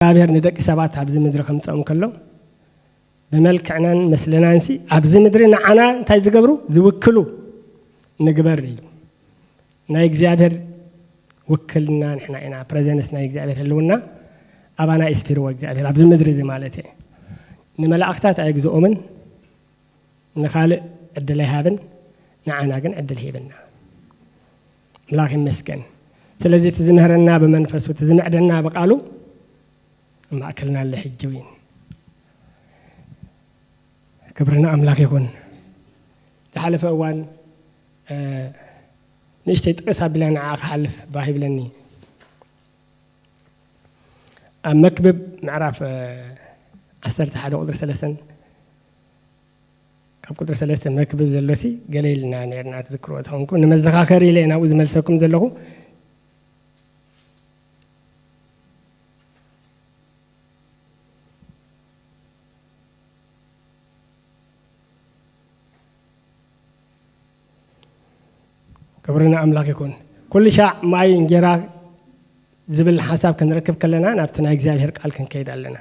እግዚኣብሔር ንደቂ ሰባት ኣብዚ ምድሪ ከምፅኦም ከሎ ብመልክዕናን ምስልናንሲ ኣብዚ ምድሪ ንዓና እንታይ ዝገብሩ ዝውክሉ ንግበር ኢሉ። ናይ እግዚኣብሔር ውክልና ንሕና ኢና። ፕሬዘንስ ናይ እግዚኣብሔር ህልውና ኣባና ይስፊርዎ እግዚኣብሔር ኣብዚ ምድሪ እዚ ማለት እየ። ንመላእክታት ኣይግዝኦምን፣ ንኻልእ ዕድል ኣይሃብን፣ ንዓና ግን ዕድል ሂብና። ኣምላኽ ይመስገን። ስለዚ እቲ ዝምህረና ብመንፈሱ፣ እቲ ዝምዕደና ብቃሉ ኣብ ማእከልና ኣሎ ሕጂ እውን። ክብሪ ንኣምላኽ ይኹን። ዝሓለፈ እዋን፣ እ፣ ንእሽተይ ጥቕስ ኣቢለ ንዓኣ ክሓልፍ ባህ ይብለኒ። ኣብ መክብብ ምዕራፍ፣ እ፣ ዓሰርተ ሓደ ቁጽሪ ሰለስተን፣ ካብ ቁጽሪ ሰለስተ መክብብ ዘሎሲ ገለ ኢልና ነርና፣ ትዝክርዎ ተኾንኩም፣ ንመዘኻኸሪ ኢለ ናብኡ ዝመልሰኩም ዘለኹ። ክብሪ ንኣምላኽ ይኹን። ኩሉ ሻዕ ማይ እንጌራ ዝብል ሓሳብ ክንረክብ ከለና ናብቲ ናይ እግዚኣብሔር ቃል ክንከይድ ኣለና።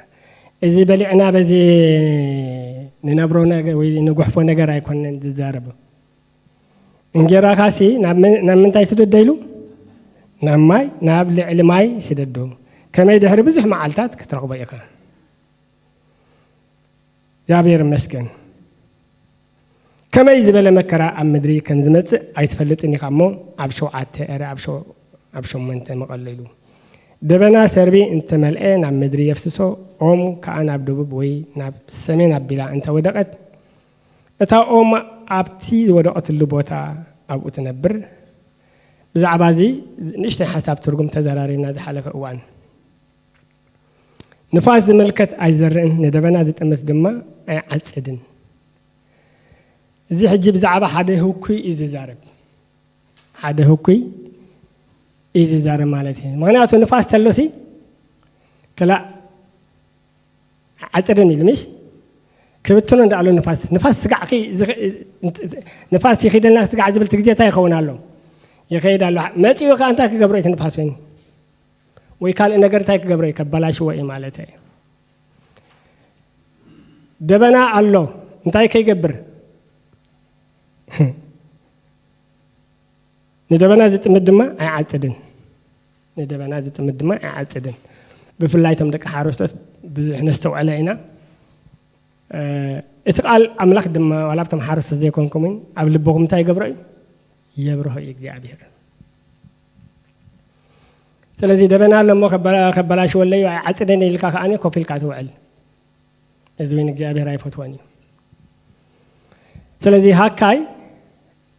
እዚ በሊዕና በዚ ንነብሮ ነገር ወይ ንጉሕፎ ነገር ኣይኮነን ዝዛረብ። እንጌራኻሲ ናብ ምን-፣ ናብ ምንታይ ስደዶ ኢሉ? ናብ ማይ፣ ናብ ልዕሊ ማይ ስደዶ። ከመይ ድሕሪ ብዙሕ መዓልታት ክትረኽቦ ኢኻ። እግዚኣብሔር ይመስገን። ከመይ ዝበለ መከራ ኣብ ምድሪ ከም ዝመጽእ ኣይትፈልጥን ኢኻ እሞ፣ ኣብ ሸውዓተ፣ ኧረ፣ ኣብ ሸው-፣ ኣብ ሸሞንተ መቐሎ ኢሉ። ደበና ሰርቢ እንተመልአ ናብ ምድሪ የፍስሶ፣ ኦም ከኣ ናብ ደቡብ ወይ ናብ ሰሜን ኣቢላ እንተወደቐት፣ እታ ኦም ኣብቲ ዝወደቐትሉ ቦታ ኣብኡ ትነብር። ብዛዕባ እዚ ንእሽተይ ሓሳብ ትርጉም ተዘራሪብና ዝሓለፈ እዋን። ንፋስ ዝምልከት ኣይዘርእን፣ ንደበና ዝጥምት ድማ ኣይዓጽድን። እዚ ሕጂ ብዛዕባ ሓደ ህኩይ እዩ ዝዛረብ። ሓደ ህኩይ እዩ ዝዛረብ ማለት እዩ። ምኽንያቱ ንፋስ ተሎሲ ክላእ ዓጽድን ኢሉ፣ ምሽ? ክብትኖ እንዳኣሎ ንፋስ፣ ንፋስ ስጋዕ ኪ-፣ ዝኸ-፣ ንፋስ ይኺደልና ስጋዕ ዝብል ትግዜ እንታይ ይኸውን ኣሎ? ይኸይድ ኣሎ። መጺኡ ከኣ እንታይ ክገብሮ እዩ እቲ ንፋስ ኮይኑ? ወይ ካልእ ነገር እንታይ ክገብሮ እዩ? ከበላሽዎ እዩ ማለት እዩ። ደበና ኣሎ፣ እንታይ ከይገብር? ንደበና ዝጥምት ድማ ኣይዓጽድን። ንደበና ዝጥምት ድማ ኣይዓጽድን። ብፍላይ እቶም ደቂ ሓረስቶት ብዙሕ ነስተውዕለ ኢና። እ፣ እቲ ቃል ኣምላኽ ድማ ዋላ ኣብቶም ሓረስቶት ዘይኮንኩም እውን ኣብ ልብኹም እንታይ ይገብሮ እዩ? የብርሆ እዩ እግዚኣብሔር። ስለዚ ደበና ኣሎ እሞ ከበላ-፣ ከበላሽወለይ ኣይዓጽደን ኢልካ ከኣ ኮፍ ኢልካ ትውዕል። እዚ እውን እግዚኣብሔር ኣይፈትወን እዩ። ስለዚ ሃካይ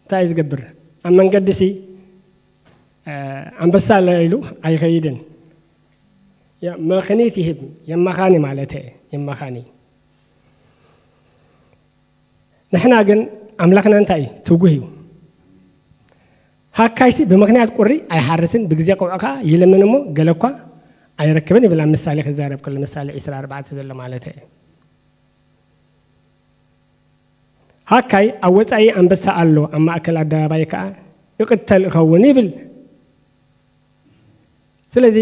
እንታይ እዩ ዝገብር? ኣብ መንገዲ ሲ፣ እ፣ ኣንበሳ ኣሎ ኢሉ ኣይኸይድን። የ-፣ መኽኒት ይህብ፣ የማኻኒ ማለት እየ፣ የማኻኒ። ንሕና ግን ኣምላኽና እንታይ እዩ? ትጉህ እዩ። ሃካይሲ ብምኽንያት ቁሪ ኣይሓርስን፣ ብግዜ ቀውዒ ከኣ ይልምን እሞ ገለ እኳ ኣይረክብን ይብል፣ ኣብ ምሳሌ ክዛረብ ከሎ፣ ምሳሌ ዕስራ ኣርባዕተ ዘሎ ማለት እየ። ሃካይ ኣብ ወጻኢ ኣንበሳ ኣሎ፣ ኣብ ማእከል ኣደባባይ ከኣ ይቕተል እኸውን ይብል። ስለዚ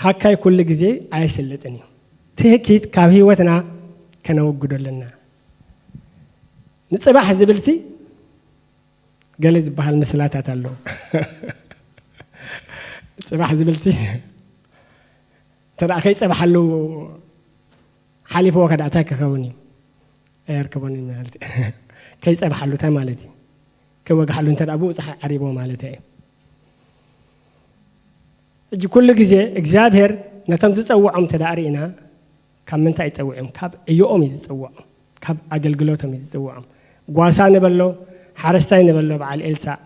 ሃካይ ኩሉ ግዜ ኣየስልጥን እዩ። ትህኪት ካብ ህይወትና ከነወግዶ ኣለና። ንጽባሕ ዝብልሲ ገለ ዝበሃል ምስላታት ኣሎ። ጽባሕ ዝብልሲ እንተ ደኣ ከይጸባሓሉ ሓሊፍዎ ከ ደኣ እንታይ ክኸውን እዩ? ኣየርከቦን እዩ ማለት እዩ። ከይጸባሓሉ እንታይ ማለት እዩ? ከይወግሓሉ እንተ ደኣ ብኡ ጸሓይ ዓሪብዎ ማለት እዩ። ሕጂ ኩሉ ግዜ እግዚኣብሔር ነቶም ዝጸውዖም እንተ ደኣ ርኢና፣ ካብ ምንታይ ይጸውዖም? ካብ ዕዮኦም እዩ ዝጸውዖም። ካብ ኣገልግሎቶም እዩ ዝጸውዖም። ጓሳ ንበሎ፣ ሓረስታይ ንበሎ፣ በዓል ኤልሳዕ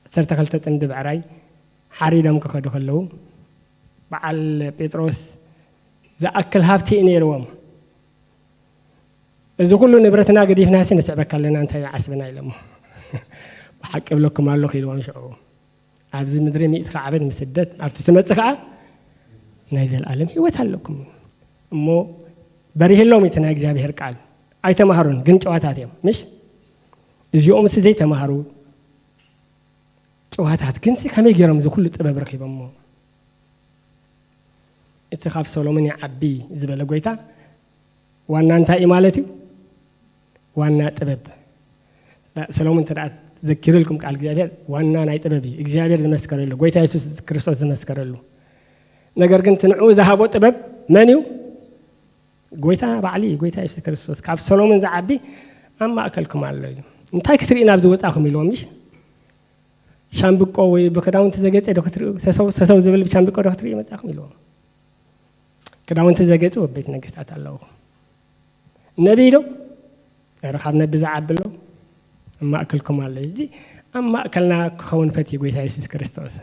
ዓሰርተ ክልተ ጽምዲ ብዕራይ ሓሪዶም ክኸዱ ከለዉ፣ በዓል ጴጥሮስ ዝኣክል ሃብቲ እዩ ነይርዎም። "እዚ ኩሉ ንብረትና ገዲፍናሲ ንስዕበካ ኣለና፣ እንታይ እዩ ዓስብና?" ኢሎሞ። "ብሓቂ እብለኩም ኣለኹ" ኢልዎም ሽዑ። "ኣብዚ ምድሪ ሚእቲ ዓመት ምስደት፣ ኣብቲ ትመጽእ ከኣ ናይ ዘለኣለም ህይወት ኣለኩም" እሞ በሪህሎም እቲ ናይ እግዚኣብሔር ቃል። ኣይተማህሩን፣ ግን ጨዋታት እዮም፣ ምሽ? እዚኦም እቲ ዘይተማህሩ ጨዋታት፣ ግንሲ ከመይ ገይሮም እዚ ኩሉ ጥበብ ረኺቦሞ? እቲ ካብ ሰሎሞን ይዓቢ ዝበለ ጎይታ ዋና እንታይ እዩ ማለት እዩ? ዋና ጥበብ። ሰሎሞን እንተ ደኣ ዘኪሩልኩም ቃል እግዚኣብሔር፣ ዋና ናይ ጥበብ እዩ። እግዚኣብሔር ዝመስከረሉ፣ ጎይታ የሱስ ክርስቶስ ዝመስከረሉ። ነገር ግን እቲ ንዕኡ ዝሃቦ ጥበብ መን እዩ? ጎይታ ባዕሉ እዩ፣ ጎይታ የሱስ ክርስቶስ። ካብ ሰሎሞን ዝዓቢ ኣብ ማእከልኩም ኣሎ እዩ። እንታይ ክትርኢ ናብ ዝወጻኹም ኢልዎም፣ ምሽ? ሻምብቆ ወይ ብክዳውንቲ ዘጌጸ ዶ ክትርእዩ? ሰሰው፣ ሰሰው ዝብል ሻምብቆ ዶ ክትርእዩ መጻኹም ኢልዎም። ክዳውንቲ ዘጌጹ ኣብ ቤት ነገስታት ኣለዉ። ነቢይ ዶ? ኧረ ካብ ነቢ ዝዓቢ ኣሎ። ኣብ ማእከልኩም ኣሎ። እዚ ኣብ ማእከልና ክኸውን ፈትዩ ጎይታ የሱስ ክርስቶስ።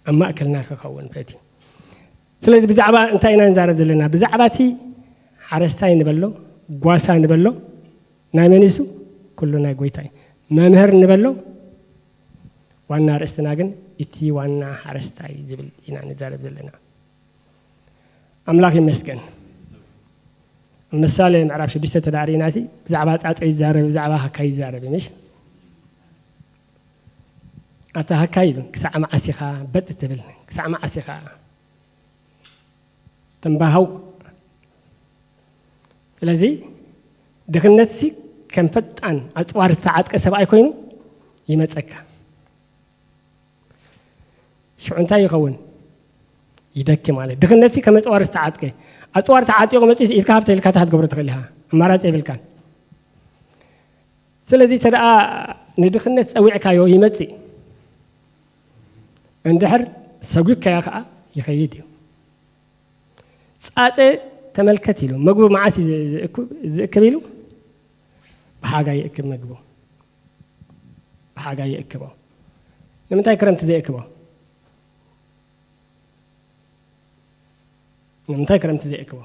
ኣብ ማእከልና ክኸውን ፈትዩ። ስለዚ ብዛዕባ እንታይ ኢና ንዛረብ ዘለና? ብዛዕባ እቲ ሓረስታይ ንበሎ፣ ጓሳ ንበሎ፣ ናይ መን እዩ እሱ? ኩሉ ናይ ጎይታ እዩ። መምህር ንበሎ፣ ዋና ኣርእስትና ግን እቲ ዋና ሓረስታይ ዝብል ኢና ንዛረብ ዘለና። ኣምላኽ ይመስገን። ኣብ ምሳሌ ምዕራፍ ሽዱሽተ ተዳሪእና ሲ ብዛዕባ ጻጸ ይዛረብ፣ ብዛዕባ ሃካይ ይዛረብ እዩ፣ ምሽ? ኣታ ሃካይ ኢሉ፣ ክሳዕ መዓስ ኢኻ በጥ ትብል? ክሳዕ መዓስ ኢኻ ተንባሃው? ስለዚ ድኽነትሲ ከም ፈጣን ኣጽዋር ዝተዓጥቀ ሰብኣይ ኮይኑ ይመጸካ። ሽዑ እንታይ ይኸውን? ይደኪ ማለት። ድኽነትሲ ከም ኣጽዋር ዝተዓጥቀ። ኣጽዋር ተዓጢቑ መጺኡ ኢድካ ሃብተ ኢልካ ትሓት ገብሮ ትኽእል ኢኻ። ኣማራጺ የብልካን። ስለዚ እንተ ደኣ ንድኽነት ጸዊዕካዮ ይመጽእ። እንድሕር ሰጒግካዮ ከኣ ይኸይድ እዩ። ጻጸ ተመልከት ኢሉ፣ መግቡ መዓስ እዩ ዝ-፣ ዝእኩ-፣ ዝእክብ ኢሉ? ብሓጋይ ይእክብ መግቡ። ብሓጋይ ይእክቦ። ንምንታይ ክረምቲ ዘይእክቦ? ንምንታይ ክረምቲ ዘይእክቦ?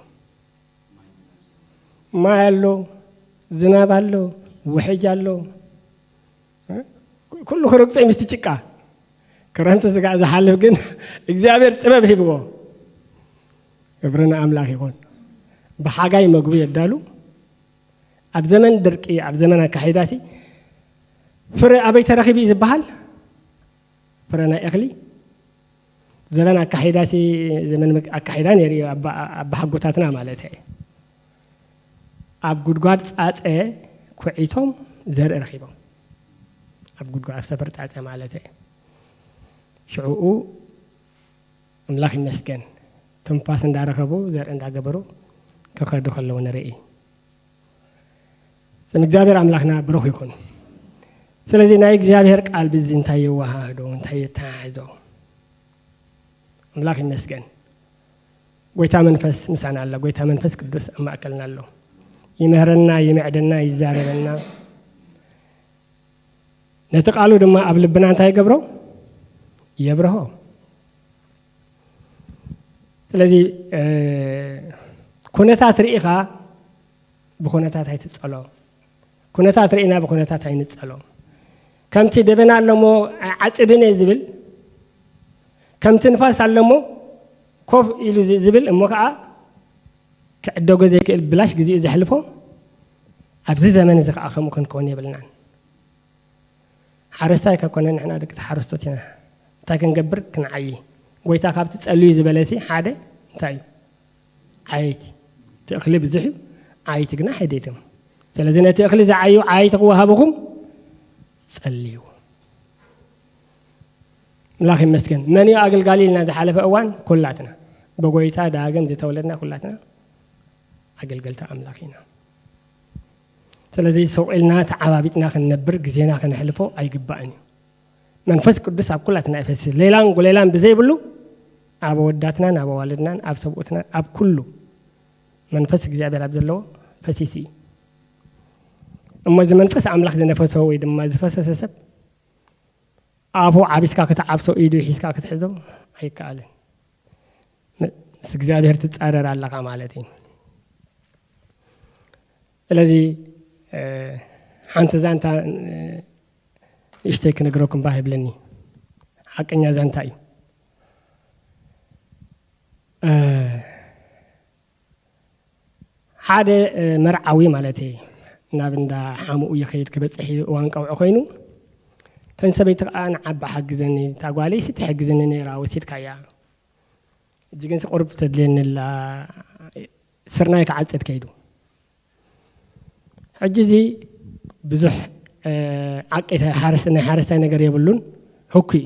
ማይ ኣሎ፣ ዝናብ ኣሎ፣ ውሕጅ ኣሎ። እ? ኩሉ ክረግጾ እዩ ምስቲ ጭቃ። ክረምቲ ዝጋ-፣ ዝሓልፍ ግን እግዚኣብሔር ጥበብ ሂብዎ። ክብሪ ንኣምላኽ ይኹን። ብሓጋይ መግቡ የዳሉ። ኣብ ዘመን ድርቂ፣ ኣብ ዘመን ኣካሒዳሲ ፍረ ኣበይ ተረኺቡ እዩ ዝበሃል? ፍረ ናይ እኽሊ ዘበን ኣካሒዳሲ፣ ዘመን መግ-፣ ኣካሒዳ ነይሩ እዩ፣ ኣባ-፣ ኣባሓጎታትና ማለት እየ። ኣብ ጉድጓድ ጻጸ ኩዒቶም ዘርኢ ረኺቦም። ኣብ ጉድጓድ፣ ኣብ ሰፈር ጻጸ ማለት እየ። ሽዕኡ ኣምላኽ ይመስገን፣ ትንፋስ እንዳረኸቡ፣ ዘርኢ እንዳገበሩ ክኸዱ ከለዉ ንርኢ። ስም እግዚኣብሔር ኣምላኽና ብሩኽ ይኹን። ስለዚ ናይ እግዚኣብሔር ቃል ብዚ እንታይ የወሃህዶ፣ እንታይ የተሓሕዞ? ኣምላኽ ይመስገን። ጎይታ መንፈስ ምሳና ኣሎ። ጎይታ መንፈስ ቅዱስ ኣብ ማእከልና ኣሎ። ይምህረና፣ ይምዕደና፣ ይዛረበና። ነቲ ቃሉ ድማ ኣብ ልብና እንታይ ይገብሮ? የብርሆ። ስለዚ፣ እ፣ ኩነታት ርኢኻ ብኩነታት ኣይትጸሎ። ኩነታት ርኢና ብኩነታት ኣይንጸሎ። ከምቲ ደበና ኣለሞ ኣይዓጽድን እየ ዝብል፣ ከምቲ ንፋስ ኣለሞ ኮፍ ኢሉ ዝ-፣ ዝብል እሞ ከኣ ክዕደጎ ዘይክእል ብላሽ ግዜኡ ዘሕልፎ፣ ኣብዚ ዘመን እዚ ከኣ ከምኡ ክንከውን የብልናን። ሓረስታይ ከኮነ ንሕና ደቂ ሓረስቶት ኢና። እንታይ ክንገብር? ክንዓዪ። ጎይታ ካብቲ ጸልዩ ዝበለሲ ሓደ እንታይ እዩ? ዓየይቲ። እቲ እኽሊ ብዙሕ እዩ፣ ዓየይቲ ግና ሕዴት እዮም። ስለዚ ነቲ እኽሊ ዝዓዩ ዓየይቲ ክወሃብኹም ጸልዩ። ኣምላኽ ይመስገን። መን እዩ ኣገልጋሊ ኢልና ዝሓለፈ እዋን? ኩላትና። ብጎይታ ዳግም ዝተወለድና ኩላትና ኣገልገልቲ ኣምላኽ ኢና። ስለዚ ሰውዒልና ተዓባቢጥና ክንነብር ግዜና ከነሕልፎ ኣይግባእን እዩ። መንፈስ ቅዱስ ኣብ ኩላትና ይፈስስ። ሌላን ጉሌላን ብዘይብሉ ኣብ ኣወዳትናን ኣብ ኣዋልድናን ኣብ ሰብኡትናን ኣብ ኩሉ መንፈስ እግዚኣብሔር ኣብ ዘለዎ ፈሲሱ እዩ። እሞ እዚ መንፈስ ኣምላኽ ዝነፈሶ ወይ ድማ ዝፈሰሰ ሰብ ኣፉ ዓቢስካ ክትዓብሶ፣ ኢዱ ሒዝካ ክትሕዞ ኣይከኣልን። ምስ እግዚኣብሔር ትጻረር ኣለኻ ማለት እዩ። ስለዚ፣ እ፣ ሓንቲ ዛንታ፣ እ፣ ንእሽተይ ክነግረኩም ባህ ይብለኒ። ሓቀኛ ዛንታ እዩ። እ፣ ሓደ፣ እ፣ መርዓዊ ማለት እዩ፣ ናብ እንዳ ሓሙኡ ይኸይድ ክበጽሕ እዩ፣ እዋን ቀውዒ ኮይኑ። እተን ሰበይቲ ከኣ ንዓባ ሓግዘኒ፣ እታ ጓለይሲ ትሕግዝኒ ነይራ፣ ወሲድካያ። እጅግን ቁርብ ተድልየኒ ኣላ። ስርናይ ክዓጽድ ከይዱ። ሕጂ እዚ ብዙሕ ዓቂተ ሓረስታይ፣ ናይ ሓረስታይ ነገር የብሉን። ህኩ እዩ።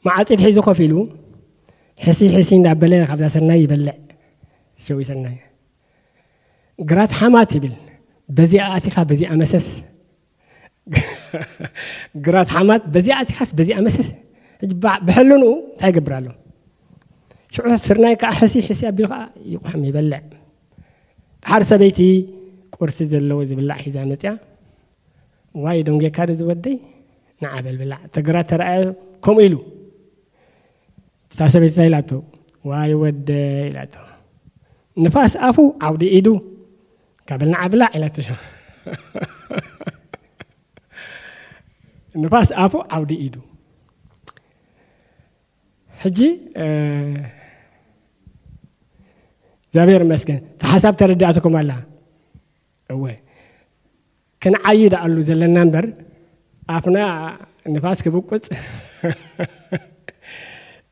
መዓጺድ ሒዙ ኮፍ ኢሉ ሕሲ ሕሲ እንዳበለ ካብዛ ስርናይ ይበልዕ። ሸዊ ስርናይ ግራት ሓማት ይብል። በዚኣ ኣቲኻ በዚኣ መሰስ። ግራት ሓማት በዚኣ ኣቲኻስ በዚኣ መሰስ። ሕጂ ብሕልንኡ እንታይ ይገብር ኣሎ? ሽዑ ስርናይ ከዓ ሕሲ ሕሲ ኣቢሉ ከዓ ይቑሕም ይበልዕ። ሓደ ሰበይቲ ቁርሲ ዘለዎ ዝብላዕ ሒዛ መፅያ። ዋይ ደንጌካ ዶ ዝወደይ፣ ንዓ በል ብላዕ። ተግራት ተረኣየ ከምኡ ኢሉ። እታ ሰበይቲ እንታይ ኢላቶ? ዋይ ወደ ኢላቶ። ንፋስ ኣፉ ዓውዲ ኢዱ፣ ካበል ንዓ ብላዕ ኢላቶ። ንፋስ ኣፉ ዓውዲ ኢዱ። ሕጂ እግዚኣብሔር ይመስገን፣ እቲ ሓሳብ ተረዳእትኩም ኣላ። እወ፣ ክንዓዩ ደኣሉ ዘለና እምበር፣ ኣፍና ንፋስ ክብቁፅ፣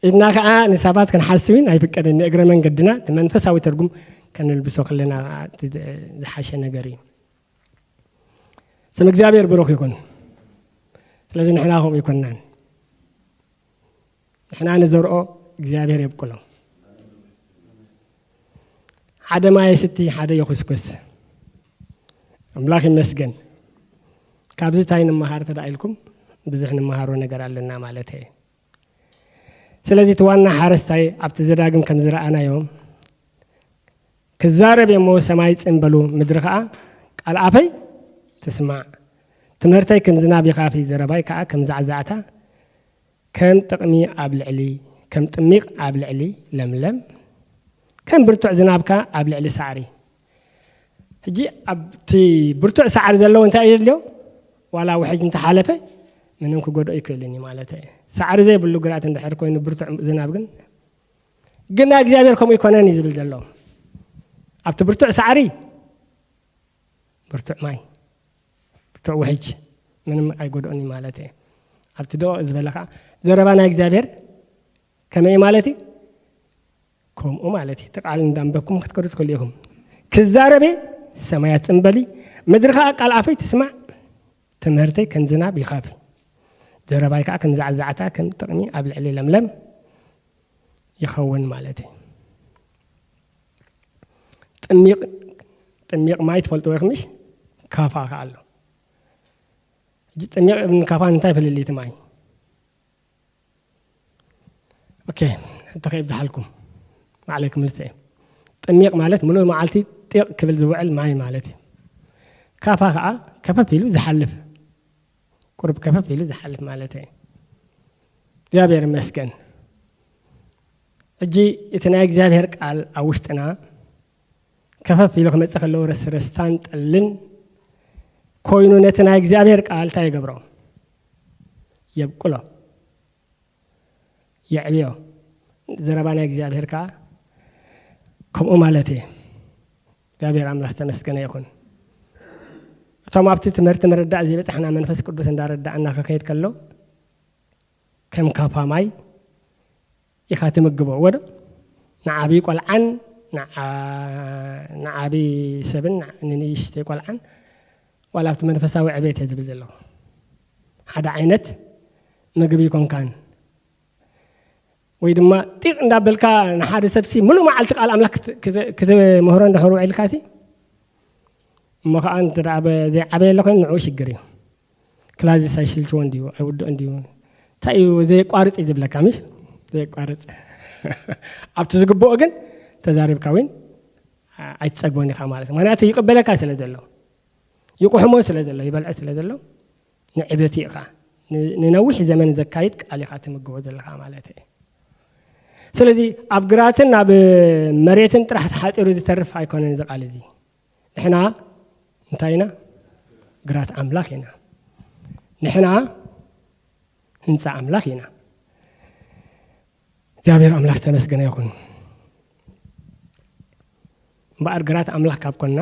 ኢድና ከዓ ንሳባት ክንሓስብን ኣይፍቀድን። ንእግረ መንገድና እቲ መንፈሳዊ ትርጉም ከነልብሶ ከለና ዝሓሸ ነገር እዩ። ስም እግዚኣብሔር ብሩኽ ይኹን። ስለዚ ንሕና ከምኡ ይኮናን። ንሕና ንዘርኦ እግዚኣብሔር የብቁሎ። ሓደ ማይ ስቲ፣ ሓደ የኹስኩስ። ኣምላኽ ይመስገን። ካብዚ እንታይ ንምሃር ተዳኢልኩም? ብዙሕ ንምሃሮ ነገር ኣለና ማለት እየ። ስለዚ እቲ ዋና ሓረስታይ ኣብቲ ዘዳግም ከም ዝረኣናዮ ክዛረብ እሞ ሰማይ ጽንበሉ፣ ምድሪ ከኣ ቃል ኣፈይ ትስማዕ። ትምህርተይ ከም ዝናብ ይኻፊ፣ ዘረባይ ከኣ ከም ዛዕዛዕታ፣ ከም ጥቕሚ ኣብ ልዕሊ፣ ከም ጥሚቕ ኣብ ልዕሊ ለምለም፣ ከም ብርቱዕ ዝናብ ከኣ ኣብ ልዕሊ ሳዕሪ። ሕጂ ኣብቲ ብርቱዕ ሳዕሪ ዘለዎ እንታይ እዩ ዘድልዮ? ዋላ ውሕጅ እንተሓለፈ ምንም ክጎድኦ ይክእልን እዩ ማለት እዩ። ሳዕሪ ዘይብሉ ግራት እንድሕር ኮይኑ ብርቱዕ ዝናብ ግን፣ ግን ናይ እግዚኣብሔር ከምኡ ይኮነን እዩ ዝብል ዘሎ። ኣብቲ ብርቱዕ ሳዕሪ ብርቱዕ ማይ፣ ብርቱዕ ውሕጅ ምንም ኣይጎድኦን እዩ ማለት እዩ። ኣብቲ ደቕ ዝበለ ከዓ ዘረባ ናይ እግዚኣብሔር ከመይ እዩ ማለት እዩ? ከምኡ ማለት እዩ። እቲ ቃል እንዳንበብኩም ክትከዱ ትኽእሉ ኢኹም። ክዛረብ እየ፣ ሰማያት ጽንበሊ፣ ምድሪ ከዓ ቃል ኣፈይ ትስማዕ፣ ትምህርተይ ከም ዝናብ ይኻፊ፣ ዘረባይ ከዓ ከም ዛዕዛዕታ፣ ከም ጥቕሚ ኣብ ልዕሊ ለምለም ይኸውን ማለት እዩ። ጥሚቕ፣ ጥሚቕ ማይ ትፈልጥዎ ኢኹም ምሽ? ካፋ ከዓ ኣሎ። ሕጂ ጥሚቕ እብን ካፋን እንታይ ፍልልይቲ ማይ? ኦኬ፣ ሕቶ ከየብዝሓልኩም፣ ባዕለይ ክምልስ እየ። ጥሚቕ ማለት ምሉእ መዓልቲ ጢቕ ክብል ዝውዕል ማይ ማለት እዩ። ካፋ ከዓ ከፈፍ ኢሉ ዝሓልፍ፣ ቁሩብ ከፈፍ ኢሉ ዝሓልፍ ማለት እዩ። እግዚኣብሔር ይመስገን። ሕጂ እቲ ናይ እግዚኣብሔር ቃል ኣብ ውሽጥና ከፈፍ ኢሉ ክመጽእ ከለዎ ረስረስታን ጠልን ኮይኑ ነቲ ናይ እግዚኣብሔር ቃል እንታይ ይገብሮ? የብቁሎ፣ የዕብዮ። ዘረባ ናይ እግዚኣብሔር ከኣ ከምኡ ማለት እዩ። እግዚኣብሔር ኣምላኽ ዝተመስገነ ይኹን። እቶም ኣብቲ ትምህርቲ ምርዳእ ዘይበጻሕና መንፈስ ቅዱስ እንዳረዳእና ክኸይድ ከሎ ከም ካፋ ማይ ኢኻ ትምግቦ። ወዶ ንዓብዪ ቆልዓን ንዓ-፣ ንዓብዪ ሰብን ንንእሽተይ ቆልዓን ዋላ ኣብቲ መንፈሳዊ ዕቤት እየ ዝብል ዘለኹ። ሓደ ዓይነት ምግቢ ይኮንካን። ወይ ድማ ጢቕ እንዳበልካ ንሓደ ሰብሲ ምሉእ መዓልቲ ቃል ኣምላኽ ክት-፣ ክት-፣ ክትምህሮ እንድሕር ውዒልካሲ፣ እሞ ኸዓ እንተ ደኣ በ-፣ ዘይዓበየ ኣሎ ኮይኑ ንዕኡ ሽግር እዩ። ክላዚስ ኣይስልችዎ እንድዩ፣ ኣይውድኦ እንድዩ። እንታይ እዩ ዘየቋርጽ እዩ ዝብለካ፣ ምሽ? ዘየቋርጽ። ኣብቲ ዝግብኦ ግን ተዛሪብካ እውን ኣይትጸግቦን ኢኻ ማለት እዩ። ምኽንያቱ ይቕበለካ ስለ ዘሎ፣ ይቁሕሞ ስለ ዘሎ፣ ይበልዖ ስለ ዘሎ፣ ንዕቤቱ ኢኻ። ን-፣ ንነዊሕ ዘመን ዘካይድ ቃል ኢኻ ትምግቦ ዘለኻ ማለት እዩ። ስለዚ ኣብ ግራትን ኣብ መሬትን ጥራሕ ተሓጺሩ ዝተርፍ ኣይኮነን እዚ ቃል እዚ። ንሕና እንታይ ኢና? ግራት ኣምላኽ ኢና። ንሕና ህንጻ ኣምላኽ ኢና። እግዚኣብሔር ኣምላኽ ዝተመስገነ ይኹን። እምበኣር ግራት ኣምላኽ ካብ ኮንና፣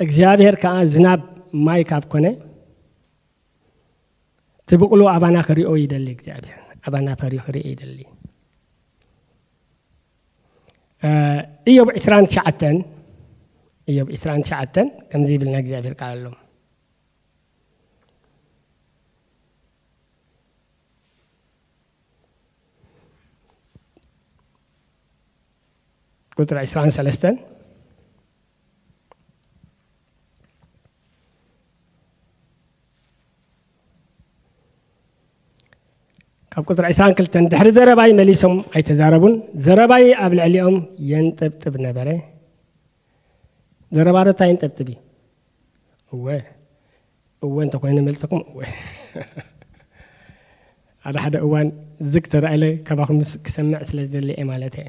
እግዚኣብሔር ከኣ ዝናብ ማይ ካብ ኮነ፣ ትብቕሉ ኣባና ክሪኦ ይደሊ እግዚኣብሔር። ኣባና ፈርዩ ክርኢ ይደሊ። ኢዮብ ዕስራን ትሽዓተን ኢዮብ ዕስራን ትሽዓተን ከምዚ ይብል ናይ እግዚኣብሔር ቃል ኣሎ። ቁፅሪ ዕስራን ሰለስተን ካብ ቁፅሪ ዕስራን ክልተን ድሕሪ ዘረባይ መሊሶም ኣይተዛረቡን፣ ዘረባይ ኣብ ልዕሊኦም የንጠብጥብ ነበረ። ዘረባ ዶ እንታይ የንጠብጥብ እዩ? እወ እወ እንተኮይነ መልሰኩም እወ። ሓደ ሓደ እዋን ዝግ ተራእለ ካባኹም ክሰምዕ ስለ ዝደሊ እየ ማለት እየ።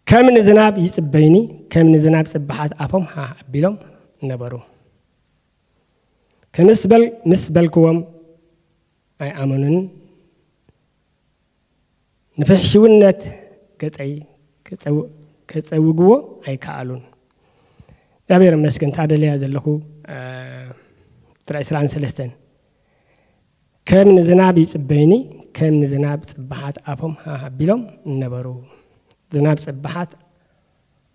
ከም ንዝናብ ይጽበይኒ፣ ከም ንዝናብ ጽባሓት ኣፎም ሃህ ኣቢሎም ነበሩ። ከምስ በል ምስ በልክዎም ኣይኣመኑን፣ ንፍሕሽውነት ገጸይ ከጸውግዎ ኣይከኣሉን። እግዚኣብሔር ይመስገን ታደለያ ዘለኹ ጥሪ ዕስራን ሰለስተን ከም ንዝናብ ይጽበይኒ፣ ከም ንዝናብ ጽባሓት ኣፎም ሃህ ኣቢሎም ነበሩ። ዝናብ ጽባሓት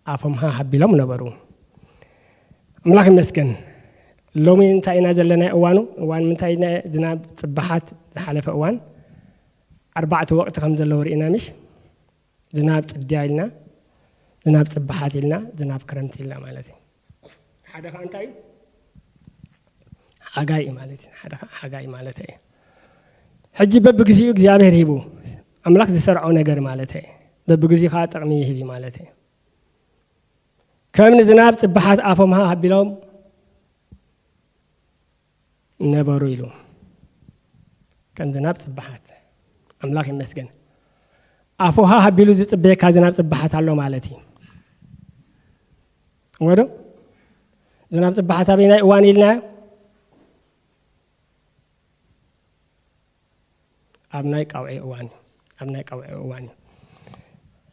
ኣፎም ሃህ ኣቢሎም ነበሩ። ኣምላኽ ይመስገን። ሎሚ እንታይ ኢና ዘለና እዋኑ? እዋን ምንታይ ኢና? ዝናብ ጽባሓት ዝሓለፈ እዋን ኣርባዕተ ወቕቲ ከም ዘለዎ ርኢና ምሽ? ዝናብ ጽድያ ኢልና፣ ዝናብ ጽባሓት ኢልና፣ ዝናብ ክረምቲ ኢልና ማለት እዩ። ሓደ ኸዓ እንታይ እዩ? ሓጋይ እዩ ማለት እዩ። ሓደ ኸዓ ሓጋይ ማለት እዩ። ሕጂ በብግዚኡ እግዚኣብሔር ሂቡ፣ ኣምላኽ ዝሰርዖ ነገር ማለት እዩ። በብግዚኡ ኸዓ ጥቕሚ ይህብ እዩ ማለት እዩ። ከም ንዝናብ ጽባሓት ኣፎም ሃህ ኣቢሎም ነበሩ ኢሉ። ከም ዝናብ ጽባሓት ኣምላኽ ይመስገን። ኣፉ ሃህ ኣቢሉ ዝጽበየካ ዝናብ ጽባሓት ኣሎ ማለት እዩ። ወዶ ዝናብ ጽባሓት ኣበይ ናይ እዋን ኢልና ኣብ ናይ ቃውዒ እዋን እዩ። ኣብ ናይ ቃውዒ እዋን እዩ።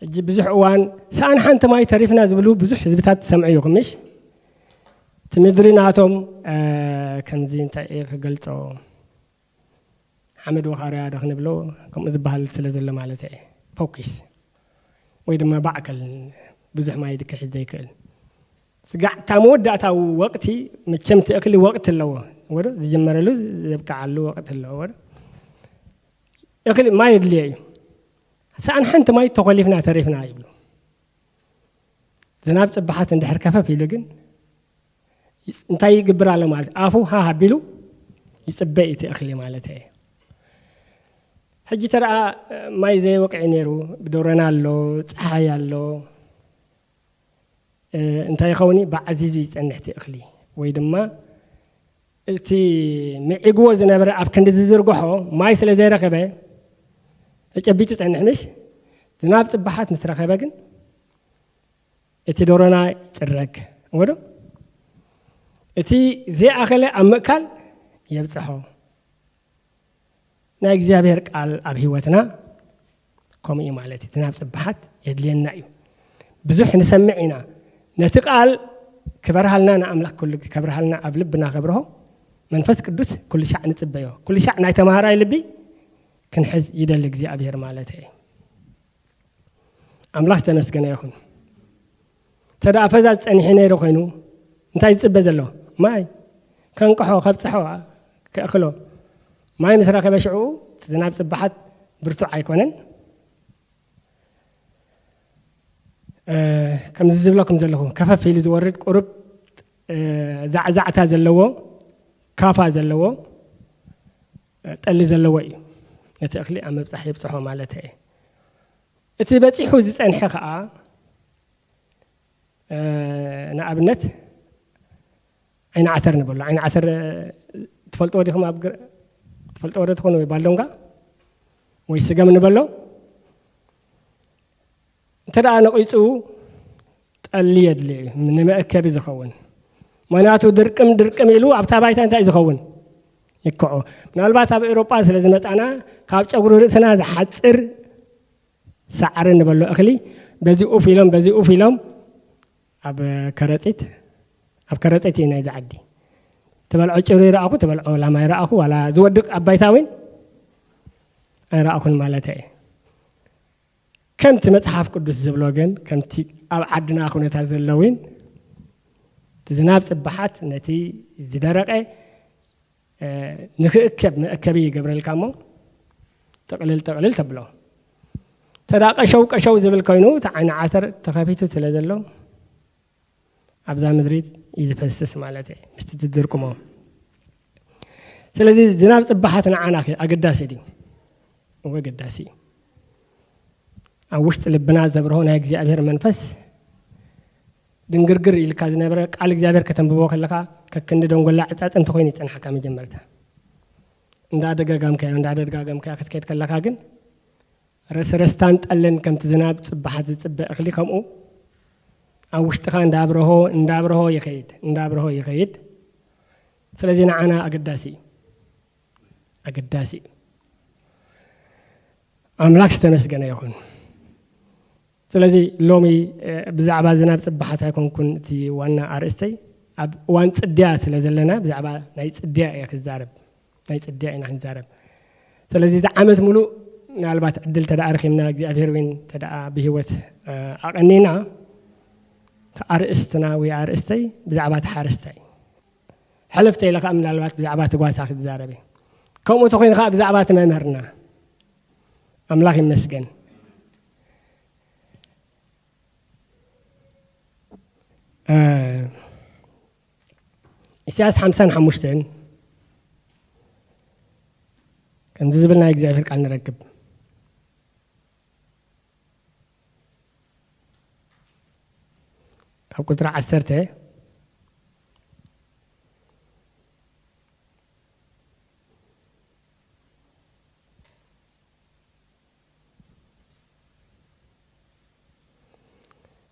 ሕጂ ብዙሕ እዋን ሰኣን ሓንቲ ማይ ተሪፍና ዝብሉ ብዙሕ ህዝብታት ትሰምዑ ኢኹም ምሽ? እቲ ምድሪ ናቶም ከምዚ እንታይ እየ ክገልጾ ሓመድ ወኻርያ ዶ ክንብሎ ከምኡ ዝበሃል ስለ ዘሎ ማለት እየ። ፎኪስ ወይ ድማ ባዕከል ብዙሕ ማይ ክሕዝ ዘይክእል ስጋዕ እታ መወዳእታ ወቕቲ መቸም እቲ እኽሊ ወቕቲ ኣለዎ ወዶ ዝጀመረሉ ዘብቅዓሉ ወቕቲ ኣለዎ ወዶ እኽሊ ማይ የድልዮ እዩ። ሰኣን ሓንቲ ማይ ተኾሊፍና ተሪፍና ይብሉ። ዝናብ ጽባሓት እንድሕር ከፈፍ ኢሉ ግን እንታይ ይግብር ኣሎ ማለት ኣፉ ሃህ ኣቢሉ ይጽበ እቲ እኽሊ ማለት እየ። ሕጂ ተረኣ ማይ ዘይወቅዒ ነይሩ ብደረና ኣሎ ጸሓይ ኣሎ እንታይ ይኸውን ብዓዚዙ ይጸንሕ እቲ እኽሊ ወይ ድማ እቲ ምዒግዎ ዝነበረ ኣብ ክንዲ ዝዝርግሖ ማይ ስለ ዘይረኸበ ተጨቢጡ ጸንሕ ምሽ ዝናብ ጽባሓት ምስ ረኸበ ግን እቲ ደሮና ይጽረግ ወዶ እቲ ዘይኣኸለ ኣብ ምእካል የብጽሖ። ናይ እግዚኣብሔር ቃል ኣብ ህይወትና ከምኡ እዩ ማለት እዩ። ዝናብ ጽባሓት የድልየና እዩ። ብዙሕ ንሰምዕ ኢና። ነቲ ቃል ክበርሃልና ንኣምላኽ ከብርሃልና ኣብ ልብና ከብርሆ መንፈስ ቅዱስ ኩሉ ሻዕ ንጽበዮ። ኩሉ ሻዕ ናይ ተምሃራይ ልቢ ክንሕዝ ይደሊ እግዚኣብሔር ማለት እዩ። ኣምላኽ ዝተመስገነ ይኹን። ተደኣ ፈዛዝ ጸኒሑ ነይሩ ኮይኑ እንታይ ዝጽበ ዘሎ ማይ ከንቅሖ ከብጽሖ ከእኽሎ ማይ ምስ ረኸበ ሽዑ ዝናብ ጽባሓት ብርቱዕ ኣይኮነን። ከምዚ ዝብለኩም ዘለኹ ከፈፍ ኢሉ ዝወርድ ቁሩብ ዛዕዛዕታ ዘለዎ ካፋ ዘለዎ ጠሊ ዘለዎ እዩ። ነቲ እኽሊ ኣብ ምብጻሕ የብጽሖ ማለት እየ። እቲ በጺሑ ዝጸንሐ ኸኣ ንኣብነት ዓይኒ ዓተር ንበሎ። ዓይኒ ዓተር ትፈልጥዎ ዲኹም? ኣብ ትፈልጥዎ ዶ ትኾኑ? ወይ ባልዶንጋ ወይ ስገም ንበሎ። እንተ ደኣ ነቒጹ ጠሊ የድሊ እዩ ንመእከቢ ዝኸውን። ምኽንያቱ ድርቅም ድርቅም ኢሉ ኣብታ ባይታ እንታይ ዝኸውን ይክዖ። ምናልባት ኣብ ኤውሮጳ ስለ ዝመጻና ካብ ጨጉሪ ርእስና ዝሓጽር ሳዕሪ ንበሎ እኽሊ በዚ ኡፍ ኢሎም በዚ ኡፍ ኢሎም ኣብ ከረጺት ኣብ ከረጺት እዩ ናይዚ ዓዲ ትበልዖ ጭሩ ይረኣኹ ትበልዖ ላማ ይረኣኹ ዋላ ዝወድቅ ኣብ ባይታ እውን ኣይረኣኹን ማለት እየ። ከምቲ መጽሓፍ ቅዱስ ዝብሎ ግን፣ ከምቲ ኣብ ዓድና ኩነታት ዘለውን፣ እቲ ዝናብ ጽባሓት ነቲ ዝደረቐ፣ እ፣ ንክእከብ መእከቢ ይገብረልካ እሞ፣ ጥቕልል ጥቕልል ተብሎ። ተዳ ቀሸው ቀሸው ዝብል ኮይኑ፣ እቲ ዓይኒ ዓተር ተኸፊቱ ስለ ዘሎ፣ ኣብዛ ምድሪ እዩ ዝፈስስ ማለት እየ፣ ምስቲ ትድርቅሞ። ስለዚ ዝናብ ጽባሓት ንዓና ከ ኣገዳሲ ድዩ? እወ፣ ኣገዳሲ እዩ። ኣብ ውሽጢ ልብና ዘብርሆ ናይ እግዚኣብሔር መንፈስ ድንግርግር ኢልካ ዝነበረ ቃል እግዚኣብሔር ከተንብቦ ከለኻ፣ ከክንዲ ደንጎላ ዕጻጽምቲ ኮይኑ ይጸንሓካ መጀመርታ። እንዳደጋጋምካዮ፣ እንዳደጋጋምካዮ ክትከይድ ከለኻ ግን፣ ረስረስታን ጠልን ከምቲ ዝናብ ጽባሓት ዝጽበ እኽሊ ከምኡ፣ ኣብ ውሽጥኻ እንዳብረሆ፣ እንዳብረሆ ይኸይድ፣ እንዳብረሆ ይኸይድ። ስለዚ ንዓና ኣገዳሲ እዩ። ኣገዳሲ እዩ። ኣምላኽ ዝተመስገነ ይኹን። ስለዚ ሎሚ፣ እ፣ ብዛዕባ ዝናብ ጽባሓት ኣይኮንኩን እቲ ዋና ኣርእስተይ። ኣብ እዋን ጽድያ ስለ ዘለና፣ ብዛዕባ ናይ ጽድያ እየ ክዛረብ። ናይ ጽድያ ኢና ክንዛረብ። ስለዚ፣ እዚ ዓመት ሙሉእ ምናልባት ዕድል ተደኣ ረኺብና፣ እግዚኣብሔር እውን ተደኣ ብህይወት፣ እ፣ ኣቐኒና፣ እቲ ኣርእስትና ወይ ኣርእስተይ ብዛዕባ እቲ ሓረስታይ። ሕልፍ ተይለ ከኣ ምናልባት ብዛዕባ እቲ ጓሳ ክዛረብ እየ። ከምኡ ተኾይኑ ከኣ ብዛዕባ እቲ መምህርና። ኣምላኽ ይመስገን። እ፣ ኢሳያስ ሓምሳን ሓሙሽተን ከምዚ ዝብል ናይ እግዚኣብሔር ቃል ንረክብ። ካብ ቁጽሪ ዓሰርተ፣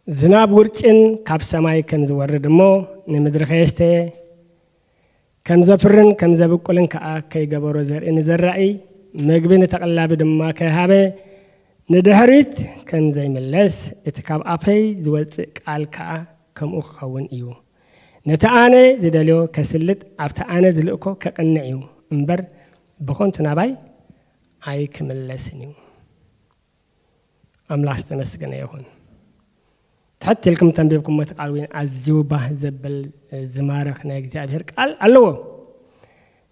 ዝናብ ውርጭን ካብ ሰማይ ከም ዝወርድ እሞ፣ ንምድሪ ከየስተየ፣ ከም ዘፍርን ከም ዘብቁልን ከኣ ከይገበሮ፣ ዘርኢ ንዘራኢ፣ መግቢ ንተቐላቢ ድማ ከይሃበ፣ ንድሕሪት ከም ዘይምለስ፣ እቲ ካብ ኣፈይ ዝወጽእ ቃል ከኣ ከምኡ ክኸውን እዩ። ነቲ ኣነ ዝደልዮ ከስልጥ፣ ኣብቲ ኣነ ዝልእኮ ከቕንዕ እዩ እምበር፣ ብኸንቱ ናባይ ኣይክምለስን እዩ። ኣምላኽ ዝተመስገነ ይኹን። ትሕት ኢልኩም ተንቢብኩሞ እቲ ቃል እውን ኣዝዩ ባህ ዘብል፣ ዝማርኽ ናይ እግዚኣብሔር ቃል ኣለዎ።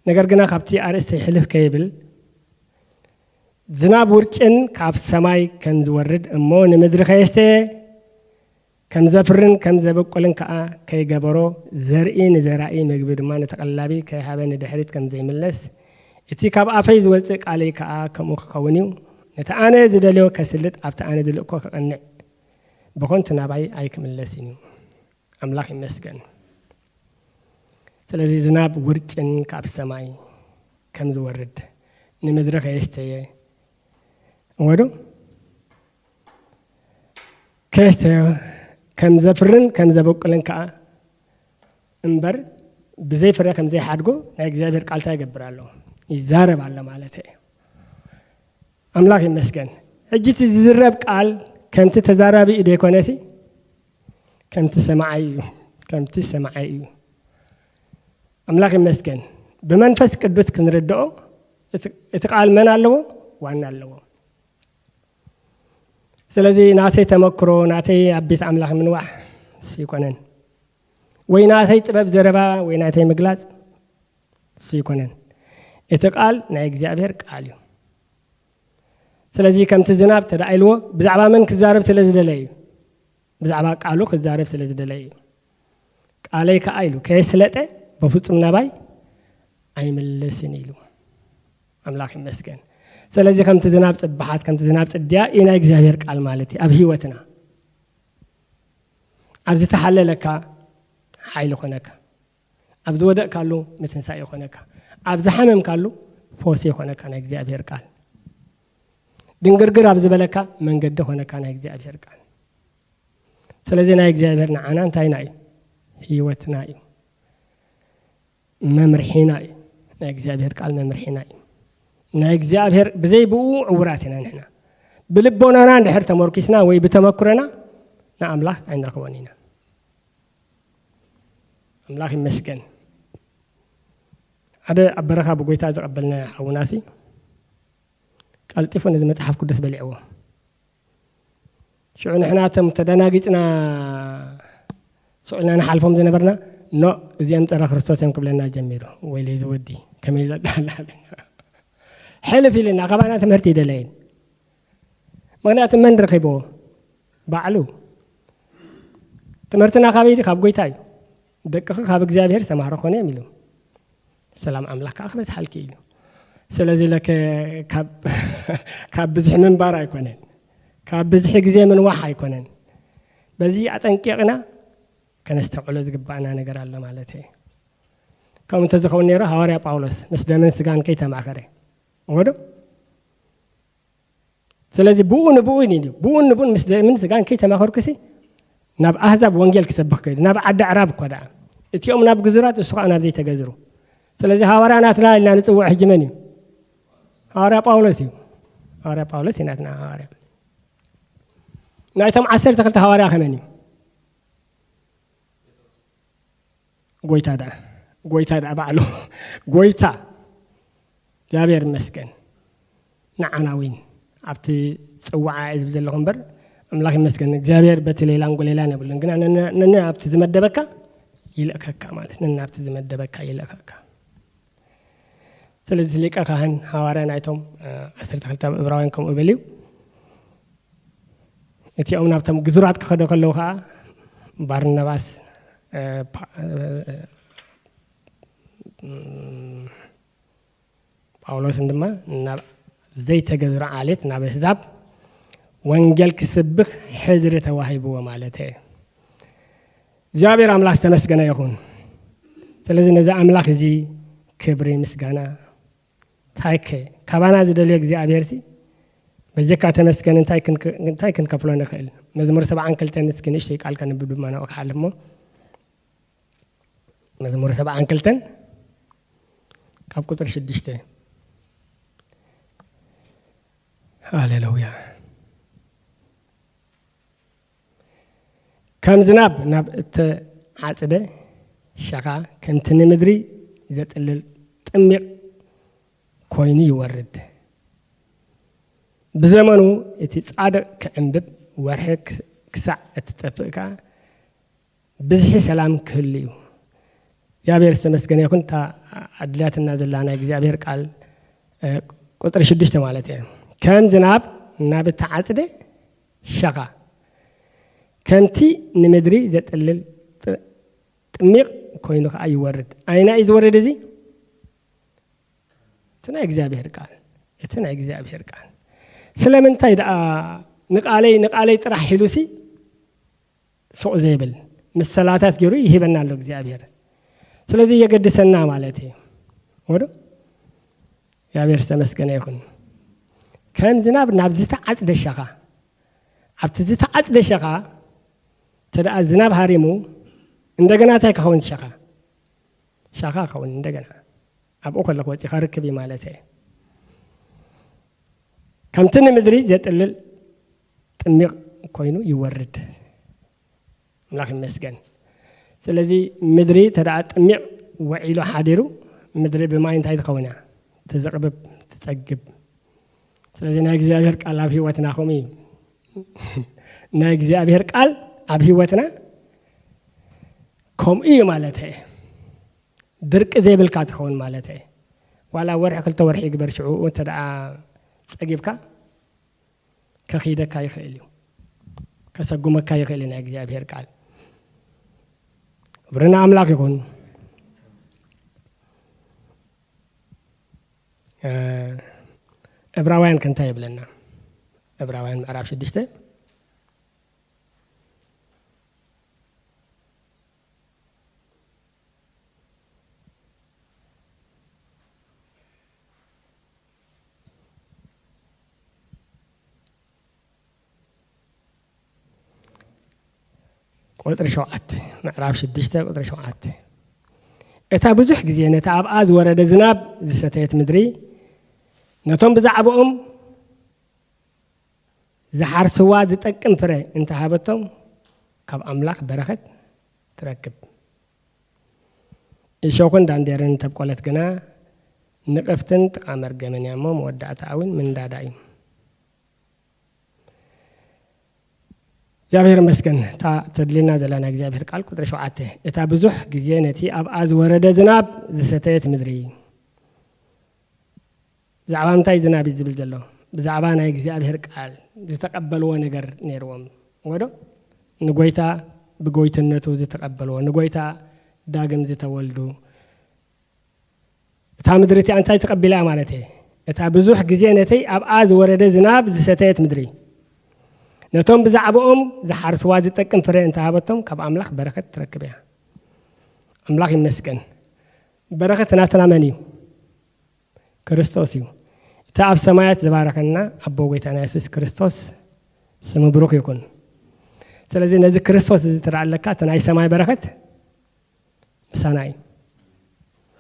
ነገር ግና ካብቲ ኣርእስተይ ሕልፍ ከይብል፣ ዝናብ ውርጭን ካብ ሰማይ ከም ዝወርድ እሞ ንምድሪ ከየስተየ፣ ከም ዘፍርን ከም ዘበቁልን ከኣ ከይገበሮ፣ ዘርኢ ንዘራኢ መግቢ ድማ ንተቐላቢ ከይሃበ ንድሕሪት ከም ዘይምለስ፣ እቲ ካብ ኣፈይ ዝወጽእ ቃለይ ከኣ ከምኡ ክኸውን እዩ። ነቲ ኣነ ዝደልዮ ከስልጥ፣ ኣብቲ ኣነ ዝልእኮ ክቐንዕ፣ ብኸንቱ ናባይ ኣይክምለስን እዩ። ኣምላኽ ይመስገን። ስለዚ ዝናብ ውርጭን ካብ ሰማይ ከም ዝወርድ፣ ንምድሪ ከየስተየ፣ እወ ዶ? ከየስተዮ፣ ከም ዘፍርን ከም ዘበቁልን ከኣ እምበር፣ ብዘይ ፍረ ከም ዘይሓድጎ ናይ እግዚኣብሔር ቃል እንታይ ይገብር ኣሎ? ይዛረብ ኣሎ ማለት እዩ። ኣምላኽ ይመስገን። ሕጂ እቲ ዝዝረብ ቃል ከምቲ ተዛራቢ እዩ ዘይኮነሲ፣ ከምቲ ሰማዓይ እዩ። ከምቲ ሰማዓይ እዩ። ኣምላኽ ይመስገን። ብመንፈስ ቅዱስ ክንርድኦ እቲ፣ እቲ ቃል መን ኣለዎ? ዋና ኣለዎ። ስለዚ ናተይ ተመክሮ፣ ናተይ ኣብ ቤት ኣምላኽ ምንዋሕ ይኮነን። ወይ ናተይ ጥበብ ዘረባ፣ ወይ ናተይ ምግላጽ ይኮነን። እቲ ቃል ናይ እግዚኣብሔር ቃል እዩ። ስለዚ ከምቲ ዝናብ ተደኣ ኢልዎ፣ ብዛዕባ መን ክዛረብ ስለ ዝደለየ እዩ? ብዛዕባ ቃሉ ክዛረብ ስለ ዝደለየ እዩ። ቃለይ ከኣ ኢሉ፣ ከየስለጠ በፍጹም ናባይ ኣይምለስን ኢሉ። ኣምላኽ ይመስገን። ስለዚ ከምቲ ዝናብ ጽባሓት፣ ከምቲ ዝናብ ጽድያ እዩ ናይ እግዚኣብሔር ቃል ማለት እዩ ኣብ ህይወትና። ኣብ ዝተሓለለካ ሓይሊ ኮነካ፣ ኣብ ዝወደቕካሉ ምትንሳእ ይኾነካ፣ ኣብ ዝሓመምካሉ ፈውሲ ይኾነካ ናይ እግዚኣብሔር ቃል። ድንግርግር ኣብ ዝበለካ መንገዲ ኾነካ ናይ እግዚኣብሔር ቃል። ስለዚ ናይ እግዚኣብሔር ንዓና እንታይና እዩ? ህይወትና እዩ። መምርሒና እዩ። ናይ እግዚኣብሔር ቃል መምርሒና እዩ። ናይ እግዚኣብሔር፣ ብዘይ ብኡ ዕዉራት ኢና ንሕና። ብልቦናና እንድሕር ተመርኪስና ወይ ብተመክሮና ንኣምላኽ ኣይንረኽቦን ኢና። ኣምላኽ ይመስገን። ሓደ ኣብ በረኻ ብጎይታ ዝቐበልና ሓውናሲ፣ ቀልጢፉ ነዚ መጽሓፍ ቅዱስ በሊዕዎ። ሽዑ ንሕና እቶም ተደናጊጽና ስቕ ኢልና ንሓልፎም ዝነበርና፣ "ኖ፣ እዚኦም ጸረ ክርስቶስ እዮም" ክብለና ጀሚሩ። "ወይለይ ዝወዲ፣ ከመይ ዘዳላልና?" ሕልፍ ኢልና፣ ካባና ትምህርቲ ይደለይን። ምኽንያቱ መን ረኺብዎ? ባዕሉ። "ትምህርትና ካበይ ድዩ? ካብ ጎይታ እዩ። ደቅኺ ካብ እግዚኣብሔር ዝተማህረ ኮነ" እዮም ኢሉ። "ሰላም ኣምላኽ ከኣ ክበዝሓልኪ" እዩ። ስለዚ ለከ ካብ፣ ካብ ብዝሒ ምንባር ኣይኮነን፣ ካብ ብዝሒ ግዜ ምንዋሕ ኣይኮነን። በዚ ኣጠንቂቕና ከነስተውዕሎ ዝግባእና ነገር ኣሎ ማለት እዩ። ከምኡ እንተዝኸውን ነይሩ ሃዋርያ ጳውሎስ ምስ ደምን ስጋን ከይተማኸረ፣ እወ ዶ? ስለዚ ብኡ ንብኡ እዩ ኢሉ። ብኡ ንብኡን ምስ ደምን ስጋን ከይተማኸርኩሲ ናብ ኣህዛብ ወንጌል ክሰብኽ ከይዱ፣ ናብ ዓዲ ኣዕራብ እኳ ደኣ። እቲኦም ናብ ግዙራት፣ እሱ ኸኣ ናብ ዘይተገዝሩ። ስለዚ ሃዋርያ ናትና ኢልና ንጽውዖ ሕጂ መን እዩ? ሃዋርያ ጳውሎስ እዩ። ሃዋርያ ጳውሎስ እዩ ናትና ሃዋርያ። ናይቶም ዓሰርተ ክልተ ሃዋርያ ከመን እዩ? ጎይታ ደኣ፣ ጎይታ ደኣ ባዕሉ። ጎይታ። እግዚኣብሔር ይመስገን። ንዓና እውን ኣብቲ ጽዋዓ እዩ ዝብል ዘለኹ እምበር፣ ኣምላኽ ይመስገን። እግዚኣብሔር በቲ ሌላን ጎሌላን የብሉን። ግና ነነ፣ ነነ ኣብቲ ዝመደበካ ይልእከካ ማለት፣ ነነ ኣብቲ ዝመደበካ ይልእከካ። ስለዚ ሊቀ ካህን ሃዋርያ ናይቶም፣ እ፣ ዓሰርተ ክልተ ኣብ ዕብራውያን ከምኡ በል እዩ። እቲኦም ናብቶም ግዙራት ክኸዱ ከለዉ ኸኣ ባርናባስ፣ እ፣ ፓ-፣ እ፣ ጳውሎስን ድማ ናብ ዘይተገዝሮ ዓሌት፣ ናብ ኣህዛብ ወንጌል ክስብኽ ሕድሪ ተዋሂብዎ ማለት እዩ። እግዚኣብሔር ኣምላኽ ዝተመስገነ ይኹን። ስለዚ ነዚ ኣምላኽ እዚ ክብሪ፣ ምስጋና፣ እንታይ ከ ካባና ዝደልዮ እግዚኣብሔር ሲ በጀካ ተመስገን እንታይ ክንክ-፣ እንታይ ክንከፍሎ ንኽእል? መዝሙር ሰብዓን ክልተን እስኪ ንእሽተይ ቃል ከንብብ ድማ ናብኡ ክሓልፍ እሞ። መዝሙር ሰብዓን ክልተን ካብ ቁጥሪ ሽዱሽተ። ሃሌሉያ። ከም ዝናብ ናብ እተዓጽደ ሸኻ፣ ከምቲ ንምድሪ ዘጥልል ጥሚቕ ኮይኑ ይወርድ። ብዘመኑ እቲ ጻድቕ ክዕምብብ፣ ወርሒ ክስ-፣ ክሳዕ እትጠፍእ ከኣ ብዝሒ ሰላም ክህሉ እዩ። እግዚኣብሔር ዝተመስገነ ይኹን። እታ ኣድልያትና ዘላ ናይ እግዚኣብሔር ቃል፣ እ፣ ቁጥሪ ሽዱሽተ ማለት እየ። ከም ዝናብ ናብ እተዓጽደ ሸኻ፣ ከምቲ ንምድሪ ዘጥልል ጥ-፣ ጥሚቕ ኮይኑ ኸዓ ይወርድ። ኣይና እዩ ዝወርድ እዚ? እቲ ናይ እግዚኣብሔር ቃል፣ እቲ ናይ እግዚኣብሔር ቃል። ስለምንታይ ደኣ ንቃለይ፣ ንቃለይ ጥራሕ ኢሉሲ ሱቕ ዘይብል ምሰላታት ገይሩ ይሂበና ኣሎ እግዚኣብሔር። ስለዚ የገድሰና ማለት እዩ። ወዶ እግዚኣብሔር ዝተመስገነ ይኹን። ከም ዝናብ ናብ ዝተዓጽደ ሸኻ፣ ኣብቲ ዝተዓጽደ ሸኻ እንተ ደኣ ዝናብ ሃሪሙ፣ እንደገና እንታይ ክኸውን ሸኻ? ሸኻ ክኸውን እንደገና። ኣብኡ ከለኹ ወጺኻ ርክብ እዩ ማለት እየ። ከምቲ ንምድሪ ዘጥልል ጥሚቕ ኮይኑ ይወርድ። ኣምላኽ ይመስገን። ስለዚ ምድሪ እንተ ደኣ ጥሚቕ ወዒሉ ሓዲሩ፣ ምድሪ ብማይ እንታይ ትኸውን እያ? ትዝቕብብ፣ ትጸግብ። ስለዚ ናይ እግዚኣብሔር ቃል ኣብ ህይወትና ከምኡ እዩ። ናይ እግዚኣብሔር ቃል ኣብ ህይወትና ከምኡ እዩ ማለት እየ። ድርቂ ዘይብልካ ትኸውን ማለት እየ። ዋላ ወርሒ ክልተ ወርሒ ይግበር ሽዑ እንተ ደኣ ጸጊብካ ከኺደካ ይኽእል እዩ። ከሰጉመካ ይኽእል እዩ ናይ እግዚኣብሔር ቃል። ክብሪ ንኣምላኽ ይኹን። እ፣ ዕብራውያን ከ እንታይ ይብለና? ዕብራውያን ምዕራፍ ሽዱሽተ ቁጽሪ ሸውዓተ፣ ምዕራፍ ሽዱሽተ ቁጽሪ ሸውዓተ። እታ ብዙሕ ግዜ ነቲ ኣብኣ ዝወረደ ዝናብ ዝሰተየት ምድሪ፣ ነቶም ብዛዕባኦም ዝሓርስዋ ዝጠቅም ፍረ እንተሃበቶም፣ ካብ ኣምላኽ በረኸት ትረክብ። እሾኽን ዳንዴርን እንተብቆለት ግና፣ ንቕፍትን ጥቓ መርገምን እያ እሞ፣ መወዳእታኣ እውን ምንዳዳ እዩ። እግዚኣብሔር ይመስገን። እታ ተድልና ዘለና እግዚኣብሔር ቃል ቁፅሪ ሸውዓተ፣ እታ ብዙሕ ግዜ ነቲ ኣብኣ ዝወረደ ዝናብ ዝሰተየት ምድሪ። ብዛዕባ ምንታይ ዝናብ እዩ ዝብል ዘሎ? ብዛዕባ ናይ እግዚኣብሔር ቃል ዝተቐበልዎ ነገር ነይርዎም። ወዶ ንጎይታ ብጎይትነቱ ዝተቐበልዎ፣ ንጎይታ ዳግም ዝተወልዱ። እታ ምድሪ እቲኣ እንታይ ተቐቢላ ማለት እየ? እታ ብዙሕ ግዜ ነተይ ኣብኣ ዝወረደ ዝናብ ዝሰተየት ምድሪ። ነቶም ብዛዕባኦም ዝሓርስዋ ዝጠቅም ፍረ እንተሃበቶም ካብ ኣምላኽ በረኸት ትረክብ እያ። ኣምላኽ ይመስገን። በረኸት ናትና መን እዩ? ክርስቶስ እዩ። እቲ ኣብ ሰማያት ዝባረኸና ኣቦ ጎይታና የሱስ ክርስቶስ ስሙ ብሩኽ ይኹን። ስለዚ ነዚ ክርስቶስ እዚ ትረኣ ኣለካ፣ እቲ ናይ ሰማይ በረኸት ምሳና እዩ።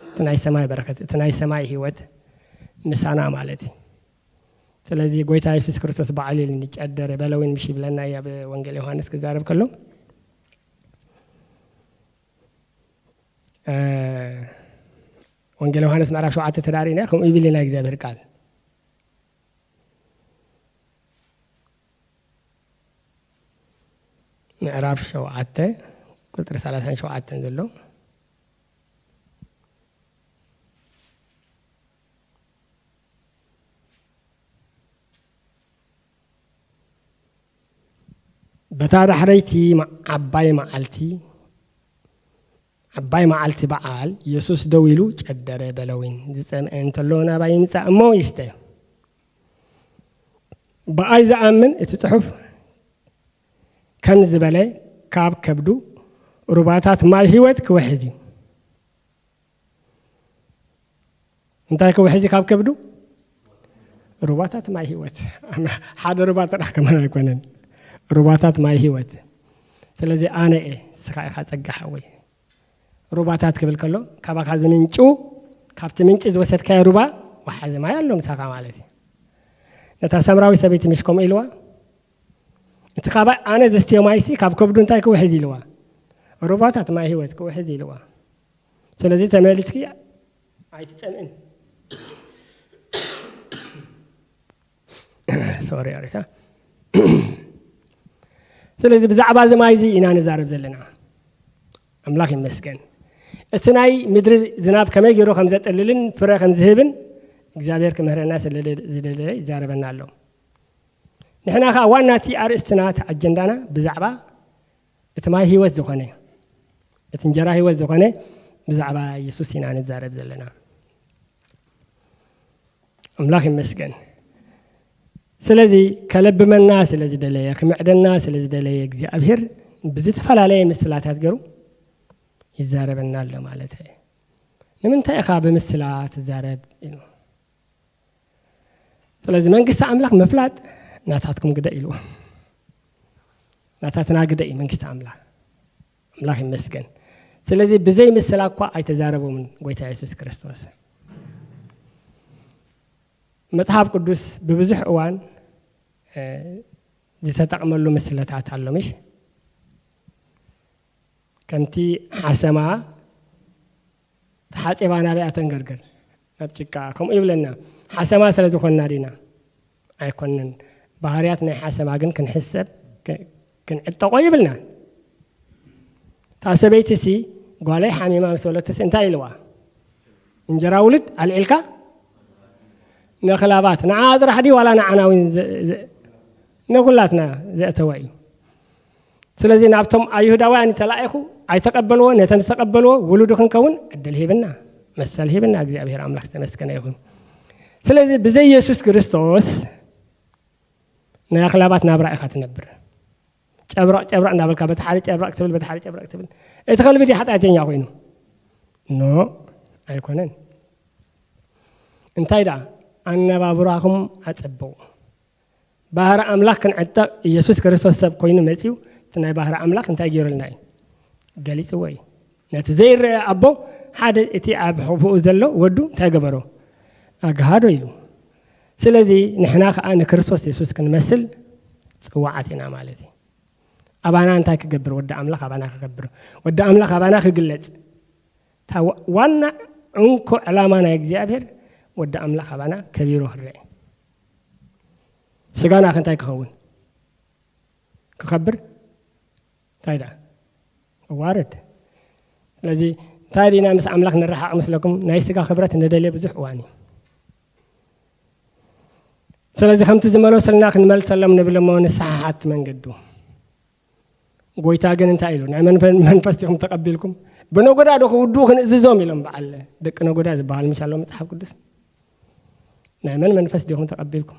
እቲ ናይ ሰማይ በረኸት፣ እቲ ናይ ሰማይ ህይወት ምሳና ማለት እዩ። ስለዚ ጎይታ የሱስ ክርስቶስ ባዕሉ ኢሉ ጨደረ በለዊን ምሽ ይብለና እዩ ኣብ ወንጌል ዮሃንስ ክዛረብ ከሎ። እ፣ ወንጌል ዮሃንስ ምዕራፍ ሸውዓተ ተዳሪእና ከምኡ ይብል ኢና እግዚኣብሔር ቃል። ምዕራፍ ሸውዓተ ቁፅሪ ሰላሳን ሸውዓተን ዘሎ። በታ ዳሕረይቲ ማ-፣ ዓባይ መዓልቲ፣ ዓባይ መዓልቲ በዓል፣ የሱስ ደው ኢሉ ጨደረ በለዊን፣ ዝጸምአ እንተሎ ናባይ ይምጻእ እሞ ይስተ። ብኣይ ዝኣምን፣ እቲ ጽሑፍ ከም ዝበለ፣ ካብ ከብዱ ሩባታት ማይ ህይወት ክውሕዝ እዩ። እንታይ ክውሕዝ እዩ ካብ ከብዱ? ሩባታት ማይ ህይወት። ሓደ ሩባ ጥራሕ ከማን ኣይኮነን። ሩባታት ማይ ህይወት። ስለዚ ኣነ እየ፣ ንስኻ ኢኻ ጸጋ ሓወይ። ሩባታት ክብል ከሎ፣ ካባኻ ዝምንጩ፣ ካብቲ ምንጪ ዝወሰድካዮ ሩባ ወሓዚ ማይ ኣሎ ምሳኻ ማለት እዩ። ነታ ሳምራዊት ሰበይቲ ምሽ ከምኡ ኢልዋ? እቲ ካባይ ኣነ ዘስትዮ ማይሲ ካብ ከብዱ እንታይ ክውሕዝ ኢልዋ? ሩባታት ማይ ህይወት ክውሕዝ ኢልዋ። ስለዚ ተመሊስኪ ኣይትጸምእን። ሶሪ ኣሪታ። ስለዚ ብዛዕባ እዚ ማይ እዚ ኢና ንዛረብ ዘለና። ኣምላኽ ይመስገን። እቲ ናይ ምድሪ ዝናብ ከመይ ገይሩ ከም ዘጥልልን ፍረ ከም ዝህብን እግዚኣብሔር ክምህረና ስለ ዝደለ ይዛረበና ኣሎ። ንሕና ኸዓ ዋና እቲ ኣርእስትና፣ እቲ ኣጀንዳና ብዛዕባ እቲ ማይ ህይወት ዝኾነ፣ እቲ እንጀራ ህይወት ዝኾነ ብዛዕባ የሱስ ኢና ንዛረብ ዘለና። ኣምላኽ ይመስገን። ስለዚ ከለብመና ስለ ዝደለየ፣ ክምዕደና ስለ ዝደለየ እግዚኣብሔር ብዝተፈላለየ ምስላታት ገይሩ ይዛረበና ኣሎ ማለት እዩ። ንምንታይ ኢኻ ብምስላ ትዛረብ? ኢሉ። ስለዚ መንግስቲ ኣምላኽ ምፍላጥ ናታትኩም ግደ ኢሉ። ናታትና ግደ እዩ መንግስቲ ኣምላኽ። ኣምላኽ ይመስገን። ስለዚ ብዘይ ምስላ እኳ ኣይተዛረቦምን ጎይታ የሱስ ክርስቶስ። መጽሓፍ ቅዱስ ብብዙሕ እዋን፣ እ፣ ዝተጠቕመሉ ምስለታት ኣሎ ምሽ? ከምቲ ሓሰማ ተሓጺባ ናበይ ኣተንገርግር? ናብ ጭቃ። ከምኡ ይብለና። ሓሰማ ስለ ዝኾንና ዲና? ኣይኮንን። ባህርያት ናይ ሓሰማ ግን ክንሕሰብ፣ ክ-፣ ክንዕጠቖ ይብልና። እታ ሰበይትሲ ጓለይ ሓሚማ ምስ በለትሲ እንታይ ኢልዋ? እንጀራ ውልድ ኣልዒልካ ንኣኽላባት፣ ንዓ ጥራሕ ድዩ ዋላ ንዓና እውን ዘ-፣ ዘ-፣ ንኹላትና ዘእተወ እዩ። ስለዚ ናብቶም ኣይሁዳውያን ተላኢኹ ኣይተቐበልዎ፣ ነቶም ዝተቐበልዎ ውሉዱ ክንከውን ዕድል ሂብና፣ መሰል ሂብና። እግዚኣብሔር ኣምላኽ ዝተመስገነ ይኹን። ስለዚ ብዘይ የሱስ ክርስቶስ ናይ ኣኽላባት ናብራ ኢኻ ትነብር። ጨብረቕ ጨብረቕ እንዳበልካ በቲ ሓደ ጨብረቕ ትብል፣ በቲ ሓደ ጨብረቕ ትብል። እቲ ከልቢ ድዩ ሓጢኣተኛ ኮይኑ? ኖ፣ ኣይኮነን። እንታይ ደኣ? ኣነባብራኹም ኣጸብቑ። ባህሪ ኣምላኽ ክንዕጠቕ ኢየሱስ ክርስቶስ ሰብ ኮይኑ መጺኡ፣ እቲ ናይ ባህሪ ኣምላኽ እንታይ ገይሩልና እዩ? ገሊጽዎ እዩ። ነቲ ዘይረአ ኣቦ ሓደ እቲ ኣብ ሕቑፎኡ ዘሎ ወዱ እንታይ ገበሮ? ኣግሃዶ ኢሉ። ስለዚ ንሕና ከኣ ንክርስቶስ የሱስ ክንመስል ጽዋዓት ኢና ማለት እዩ። ኣባና እንታይ ክገብር? ወዲ ኣምላኽ ኣባና ክገብር፣ ወዲ ኣምላኽ ኣባና ክግለጽ። እታ ዋ-፣ ዋና ዕንኮ ዕላማ ናይ እግዚኣብሔር ወዲ ኣምላኽ ኣባና ከቢሩ ክረአ። ስጋና ከ እንታይ ክኸውን? ክኸብር? እንታይ ደኣ? መዋረድ። ስለዚ እንታይ ዲና ምስ ኣምላኽ ንረሓቕ ምስለኩም? ናይ ስጋ ክብረት ንደልየ ብዙሕ እዋን እዩ። ስለዚ ከምቲ ዝመለሱልና ክንመልሰሎም ንብል እሞ ንስሓሓት መንገዱ። ጎይታ ግን እንታይ ኢሉ? ናይ መንፈ-፣ መንፈስ ዲኹም ተቐቢልኩም? ብነጎዳ ዶ ክውድኡ ክንእዝዞም ኢሎም በዓል ደቂ ነጎዳ ዝበሃል ምሽ ኣሎ መጽሓፍ ቅዱስ። ናይ መን መንፈስ ዲኹም ተቐቢልኩም?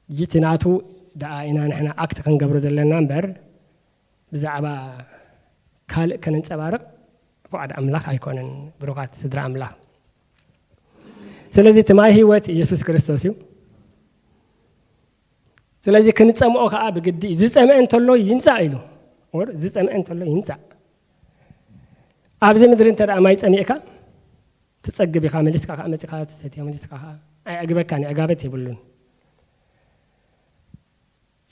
ጅቲ ናቱ ደኣ ኢና ንሕና ኣክት ክንገብሮ ዘለና እምበር ብዛዕባ ካልእ ከነንጸባርቕ ፍቓድ ኣምላኽ ኣይኮነን። ብሩኻት ስድራ ኣምላኽ። ስለዚ እቲ ማይ ህይወት ኢየሱስ ክርስቶስ እዩ። ስለዚ ክንጸምኦ ከኣ ብግዲ እዩ። ዝጸምአ እንተሎ ይምጻእ ኢሉ። ወር ዝጸምአ እንተሎ ይምጻእ። ኣብዚ ምድሪ እንተ ደኣ ማይ ጸሚእካ ትጸግብ ኢኻ፣ መሊስካ ከኣ መጺኻ ትሰትዮ፣ መሊስካ ከኣ ኣየዕግበካን፣ ዕጋበት የብሉን።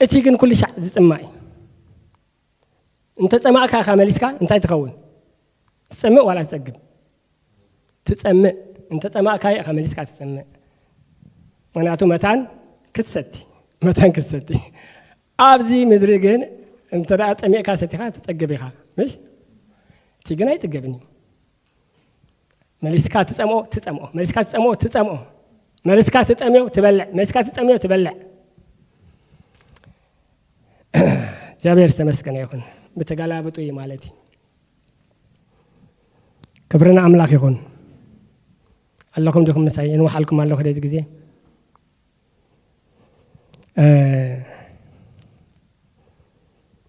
እቲ ግን ኩሉ ሻዕ ዝጽማእ እዩ። እንተ ጸማእካ ኢኻ መሊስካ እንታይ ትኸውን? ትጸምእ ዋላ ትጸግብ? ትጸምእ። እንተ ጸማእካ ኢኻ መሊስካ ትጸምእ። ምኽንያቱ መታን ክትሰቲ፣ መታን ክትሰቲ። ኣብዚ ምድሪ ግን እንተ ደኣ ጸሚእካ ሰቲኻ ትጸግብ ኢኻ። ምሽ? እቲ ግን ኣይጽገብን እዩ። መሊስካ ትጸምኦ፣ ትጸምኦ። መሊስካ ትጸምኦ፣ ትጸምኦ። መሊስካ ትጠምዮ፣ ትበልዕ። መሊስካ ትጠምዮ፣ ትበልዕ። እግዚኣብሔር ዝተመስገነ ይኹን። ብተገላብጡ እዩ ማለት እዩ። ክብሪ ንኣምላኽ ይኹን። ኣለኹም ዲኹም ምሳይ? የንውሓልኩም ኣለኹ ደዚ ግዜ። እ፣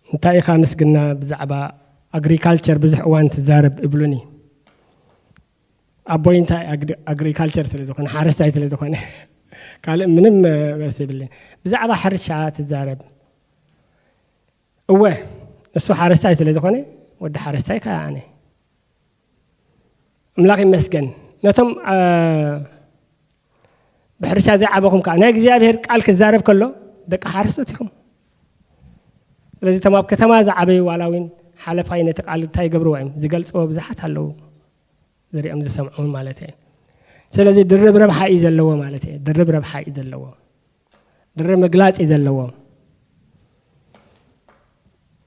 እንታይ ኢኻ ምስግና ብዛዕባ ኣግሪካልቸር ብዙሕ እዋን ትዛረብ ይብሉኒ። ኣቦይ እንታይ ኣግሪ-፣ ኣግሪካልቸር ስለ ዝኾነ፣ ሓረስታይ ስለ ዝኾነ፣ ካልእ ምንም፣ እ፣ መልሲ የብለይን። ብዛዕባ ሕርሻ ትዛረብ። እወ፣ እሱ ሓረስታይ ስለ ዝኾነ፣ ወዲ ሓረስታይ ከኣ ኣነ። ኣምላኽ ይመስገን። ነቶም፣ እ፣ ብሕርሻ ዘይዓበኹም ከኣ፣ ናይ እግዚኣብሔር ቃል ክዛረብ ከሎ፣ ደቂ ሓረስቶት ኢኹም። ስለዚ እቶም ኣብ ከተማ ዝዓበዩ ዋላ እውን ሓለፋይ ነቲ ቃል እንታይ ይገብርዎ እዮም? ዝገልጽዎ ብዙሓት ኣለዉ። ዝሪኦም ዝሰምዑ ማለት እየ። ስለዚ ድርብ ረብሓ እዩ ዘለዎ ማለት እየ። ድርብ ረብሓ እዩ ዘለዎ። ድርብ ምግላጽ እዩ ዘለዎ።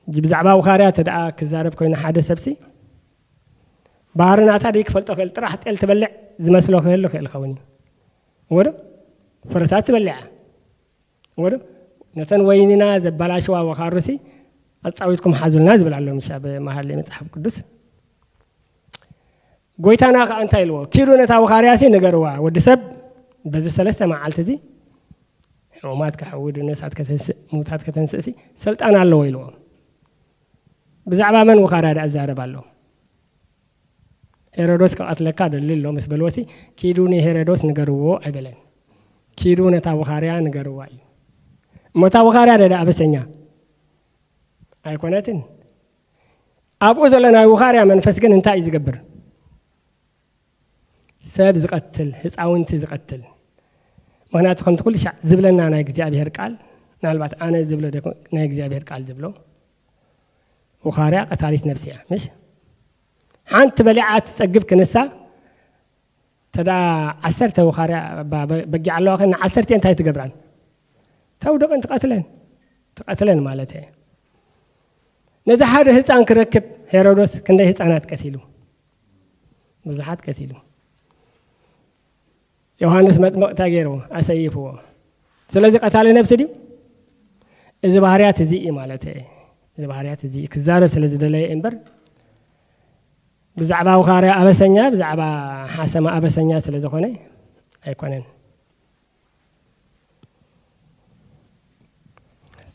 እንጂ ብዛዕባ ውኻርያ እንተ ደኣ ክዛረብ ኮይኑ ሓደ ሰብሲ፣ ባህሪ ናታ ደይ ክፈልጦ ክእል፣ ጥራሕ ጤል ትበልዕ ዝመስሎ ክህሉ ክእል ኸውን እዩ። እወ ዶ? ፍረታት ትበልዕ እያ። እወ ዶ? ነተን ወይንና ዘበላሽዋ ወኻሩሲ ኣጻዊትኩም ሓዙልና ዝብል ኣሎ ምሽ ኣብ መሃሌ መጽሓፍ ቅዱስ። ጎይታና ከኣ እንታይ ኢልዎ? ኪዱ ነታ ወኻርያሲ ንገርዋ፣ ወዲ ሰብ በዚ ሰለስተ መዓልቲ እዚ ሕሙማት ከሕዊ፣ ድኑሳት ከተንስእ፣ ምዉታት ከተንስእሲ ስልጣን ኣለዎ ኢልዎ። ብዛዕባ መን ወኻርያ ደኣ ዝዛረብ ኣሎ? ሄሮዶስ ክቐትለካ ደሊ ኣሎ ምስ በልዎሲ፣ ኪዱ ንሄሮዶስ ንገርዎ ኣይበለን። ኪዱ ነታ ወኻርያ ንገርዋ እዩ። እሞ እታ ወኻርያ ደኣ ኣበሰኛ ኣይኮነትን። ኣብኡ ዘሎ ናይ ውኻርያ መንፈስ ግን እንታይ እዩ ዝገብር? ሰብ ዝቐትል፣ ህፃውንቲ ዝቐትል። ምኽንያቱ ከምቲ ኩሉ ሻዕ ዝብለና ናይ እግዚኣብሔር ቃል፣ ምናልባት ኣነ ዝብሎ ደይኮ-፣ ናይ እግዚኣብሔር ቃል ዝብሎ፣ ውኻርያ ቀታሊት ነፍሲ እያ፣ ምሽ? ሓንቲ በሊዓ ትጸግብ ክንሳ፣ ተዳ ዓሰርተ ውኻርያ ባ-፣ በ-፣ በጊዕ ኣለዋ፣ ከን ዓሰርተ እንታይ ትገብራን? ተውድቐን፣ ትቐትለን፣ ትቐትለን ማለት እየ። ነዚ ሓደ ህፃን ክረክብ ሄሮዶስ ክንደይ ህፃናት ቀቲሉ? ብዙሓት ቀቲሉ። ዮሃንስ መጥምቕ እንታይ ገይርዎ? ኣሰይፍዎ። ስለዚ ቀታሊ ነፍሲ ድዩ? እዚ ባህርያት እዚ እዩ ማለት እየ። እዚ ባህርያት እዚ ክዛረብ ስለ ዝደለየ እምበር፣ ብዛዕባ ውኻርያ ኣበሰኛ፣ ብዛዕባ ሓሰማ ኣበሰኛ ስለ ዝኾነ ኣይኮነን።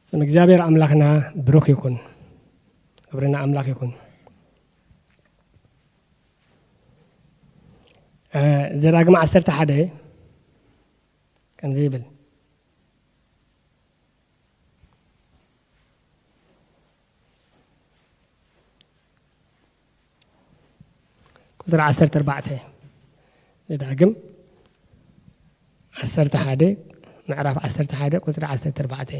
ስም እግዚኣብሔር ኣምላኽና ብሩኽ ይኹን። ክብሪ ንኣምላኽ ይኹን። እ፣ ዘዳግም ዓሰርተ ሓደ ከምዚ ይብል። ቁጽሪ ዓሰርተ ኣርባዕተ፣ ዘዳግም ዓሰርተ ሓደ፣ ምዕራፍ ዓሰርተ ሓደ ቁጽሪ ዓሰርተ ኣርባዕተ።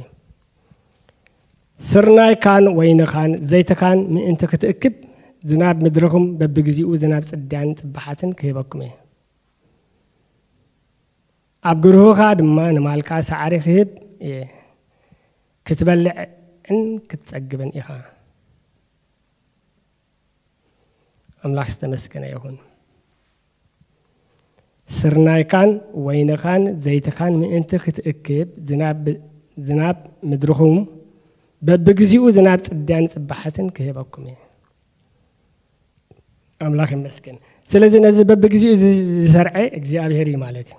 ስርናይካን ወይንኻን ዘይትኻን ምእንቲ ክትእክብ፣ ዝናብ ምድርኹም በብግዚኡ ዝናብ ጽድያን ጽባሓትን ክህበኩም እየ። ኣብ ግርሁኻ ድማ ንማልካ ሳዕሪ ክህብ እየ። ክትበልዕ ክትበልዕን ክትጸግብን ኢኻ። ኣምላኽ ዝተመስገነ ይኹን። ስርናይካን ወይንኻን ዘይትኻን ምእንቲ ክትእክብ፣ ዝናብ፣ ዝናብ ምድርኹም በብግዚኡ ዝናብ ጽድያን ጽባሓትን ክህበኩም እየ። ኣምላኽ ይመስገን። ስለዚ ነዚ በብግዚኡ ዝ-፣ ዝሰርዐ እግዚኣብሔር እዩ ማለት እዩ።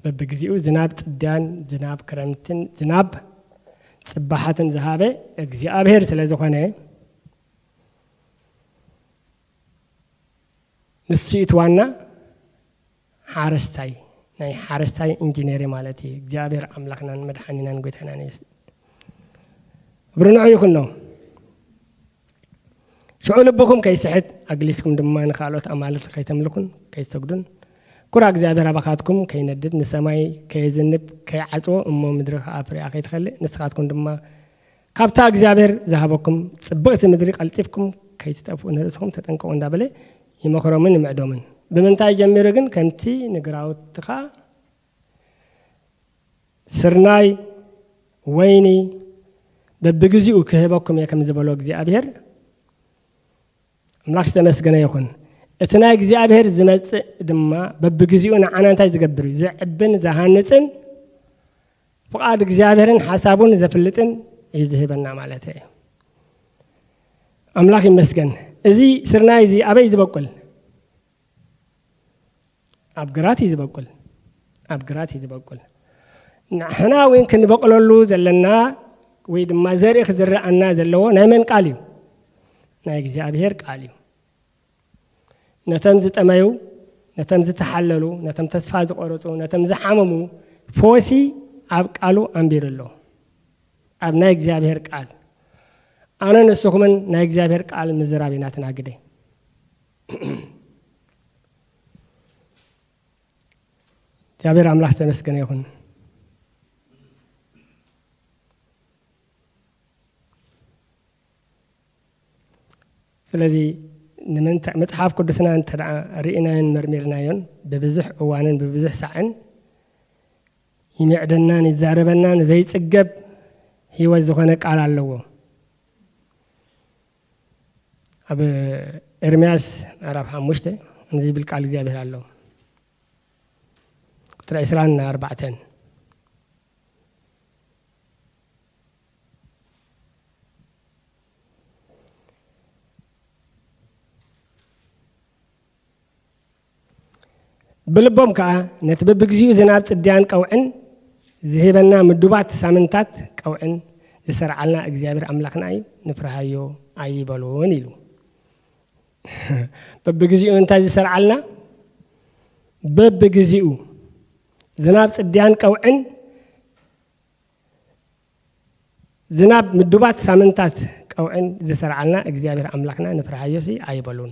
በብግዚኡ ዝናብ ጽድያን፣ ዝናብ ክረምትን፣ ዝናብ ጽባሓትን ዝሃበ እግዚኣብሔር ስለ ዝኾነ፣ ንሱ እቲ ዋና ሓረስታይ፣ ናይ ሓረስታይ ኢንጂነር ማለት እዩ። እግዚኣብሔር ኣምላኽናን መድሓኒናን ጎይታናን እዩ። ክብሪ ንዑ ይኹኖ። ሽዑ ልብኹም ከይስሕት፣ ኣግሊስኩም ድማ ንኻልኦት ኣማልኽቲ ከይተምልኹን ከይትሰግዱን፣ ቁራ እግዚኣብሔር ኣባኻትኩም ከይነድድ፣ ንሰማይ ከየዝንብ፣ ከይዓጽዎ፣ እሞ ምድሪ ኸኣ ፍሬኣ ከይትኸልእ፣ ንስኻትኩም ድማ ካብታ እግዚኣብሔር ዝሃበኩም ጽብቕቲ ምድሪ ቀልጢፍኩም ከይትጠፍኡ ንርእስኹም ተጠንቀቑ እንዳበለ ይመኽሮምን ይምዕዶምን። ብምንታይ ጀሚሩ ግን? ከምቲ ንግራውትኻ ስርናይ፣ ወይኒ በብግዚኡ ክህበኩም እየ ከም ዝበሎ እግዚኣብሔር፣ ኣምላኽ ዝተመስገነ ይኹን። እቲ ናይ እግዚኣብሔር ዝመጽእ ድማ በብግዚኡ ንዓና እንታይ ዝገብር እዩ? ዘዕብን ዝሃንጽን ፍቓድ እግዚኣብሔርን ሓሳቡን ዘፍልጥን እዩ ዝህበና ማለት እዩ። ኣምላኽ ይመስገን። እዚ ስርናይ እዚ ኣበይ ዝበቁል? ኣብ ግራት እዩ ዝበቁል። ኣብ ግራት እዩ ዝበቁል። ንሕና እውን ክንበቁለሉ ዘለና ወይ ድማ ዘርኢ ክዝረኣና ዘለዎ ናይ መን ቃል እዩ? ናይ እግዚኣብሔር ቃል እዩ። ነቶም ዝጠመዩ፣ ነቶም ዝተሓለሉ፣ ነቶም ተስፋ ዝቆረጹ፣ ነቶም ዝሓመሙ ፈውሲ ኣብ ቃሉ ኣንቢሩ ኣሎ። ኣብ ናይ እግዚኣብሔር ቃል። ኣነ ንስኹምን ናይ እግዚኣብሔር ቃል ምዝራብ እዩ ናትና ግደ። እግዚኣብሔር ኣምላኽ ዝተመስገነ ይኹን። ስለዚ ንምንታ-፣ መጽሓፍ ቅዱስና እንተ ደኣ ርኢናዮን መርሚርናዮን፣ ብብዙሕ እዋንን ብብዙሕ ሳዕን ይምዕደናን ይዛረበናን ዘይጽገብ ህይወት ዝኾነ ቃል ኣለዎ። ኣብ ኤርምያስ ምዕራፍ ሓሙሽተ ከምዚ ይብል ቃል እግዚኣብሔር ኣሎ። ቁጽሪ ዕስራን ኣርባዕተን። ብልቦም ከኣ ነቲ በብግዚኡ ዝናብ ጽድያን ቀውዕን ዝህበና ምዱባት ሳምንታት ቀውዕን ዝሰርዓልና እግዚኣብሔር ኣምላኽና እዩ፣ ንፍርሃዮ ኣይበሉን ኢሉ። በብግዚኡ እንታይ ዝሰርዓልና? በብግዚኡ ዝናብ ጽድያን ቀውዕን፣ ዝናብ ምዱባት ሳምንታት ቀውዕን ዝሰርዓልና እግዚኣብሔር ኣምላኽና ንፍርሃዮሲ ኣይበሉን።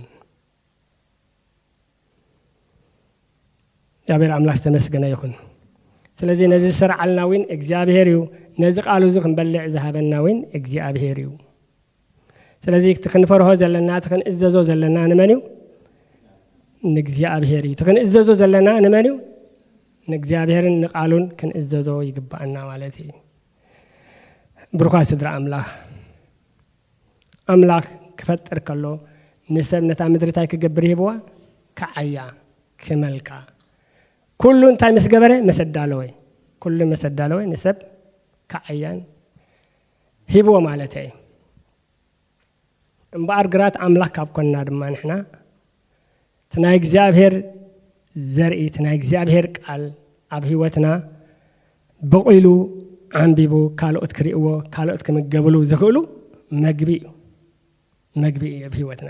እግዚኣብሔር ኣምላኽ ዝተመስገነ ይኹን። ስለዚ ነዚ ዝሰርዓልና እውን እግዚኣብሔር እዩ። ነዚ ቃሉ እዚ ክንበልዕ ዝሃበና እውን እግዚኣብሔር እዩ። ስለዚ እቲ ክንፈርሆ ዘለና፣ እቲ ክንእዘዞ ዘለና ንመን እዩ? ንእግዚኣብሔር እዩ። እቲ ክንእዘዞ ዘለና ንመን እዩ? ንእግዚኣብሔርን ንቃሉን ክንእዘዞ ይግባኣና ማለት እዩ። ብሩኻት ስድራ ኣምላኽ፣ ኣምላኽ ክፈጥር ከሎ ንሰብ ነታ ምድሪ እንታይ ክገብር ሂብዋ? ክዓያ፣ ክመልካ። ኩሉ እንታይ ምስ ገበረ? ምስ ኣዳለወ። ኩሉ ምስ ኣዳለወ ንሰብ ክዓያን ሂብዎ ማለት እዩ። እምበኣር ግራት ኣምላኽ ካብ ኮንና ድማ ንሕና እቲ ናይ እግዚኣብሔር ዘርኢ፣ እቲ ናይ እግዚኣብሔር ቃል ኣብ ህይወትና በቑሉ ዓምቢቡ ካልኦት ክርእይዎ፣ ካልኦት ክምገብሉ ዝኽእሉ መግቢ እዩ። መግቢ እዩ ኣብ ህይወትና።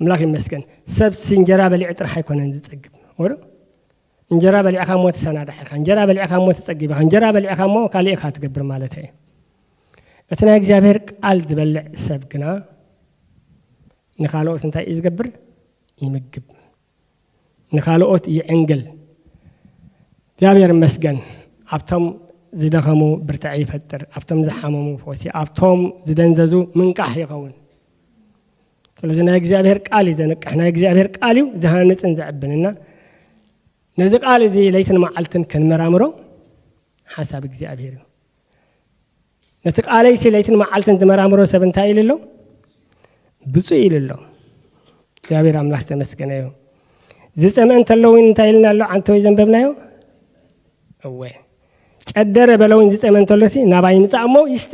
ኣምላኽ ይመስገን። ሰብሲ እንጀራ በሊዑ ጥራሕ ኣይኮነን ዝጸግብ። ወዶ እንጀራ በሊዕካ እሞ ትሰናዳሕ ኢኻ፣ እንጀራ በሊዕካ እሞ ትጸግብ ኢኻ፣ እንጀራ በሊዕካ እሞ ካልእ ኢኻ ትገብር ማለት እዩ። እቲ ናይ እግዚኣብሔር ቃል ዝበልዕ ሰብ ግና ንኻልኦት እንታይ እዩ ዝገብር? ይምግብ። ንኻልኦት ይዕንግል። እግዚኣብሔር ይመስገን። ኣብቶም ዝደኸሙ ብርታዐ ይፈጥር፣ ኣብቶም ዝሓመሙ ፈውሲ፣ ኣብቶም ዝደንዘዙ ምንቃሕ ይኸውን። ስለዚ ናይ እግዚኣብሔር ቃል እዩ ዘንቅሕ፣ ናይ እግዚኣብሔር ቃል እዩ ዝሃንጽን ዘዕብንና። ነዚ ቃል እዚ ለይትን መዓልትን ክንመራምሮ ሓሳብ እግዚኣብሔር እዩ። ነቲ ቃለይሲ ለይትን መዓልትን ዝመራምሮ ሰብ እንታይ ኢሉ ኣሎ? ብፁዕ ኢሉ ኣሎ። እግዚኣብሔር ኣምላኽ ዝተመስገነ እዩ። ዝጸምአ እንተሎ እውን እንታይ ኢልና ኣሎ? ዓንተ ወይ ዘንበብናዮ? እወ። ጨደረ በለ እውን ዝጸምአ እንተሎሲ ናባይ ይምጻእ እሞ ይስተ።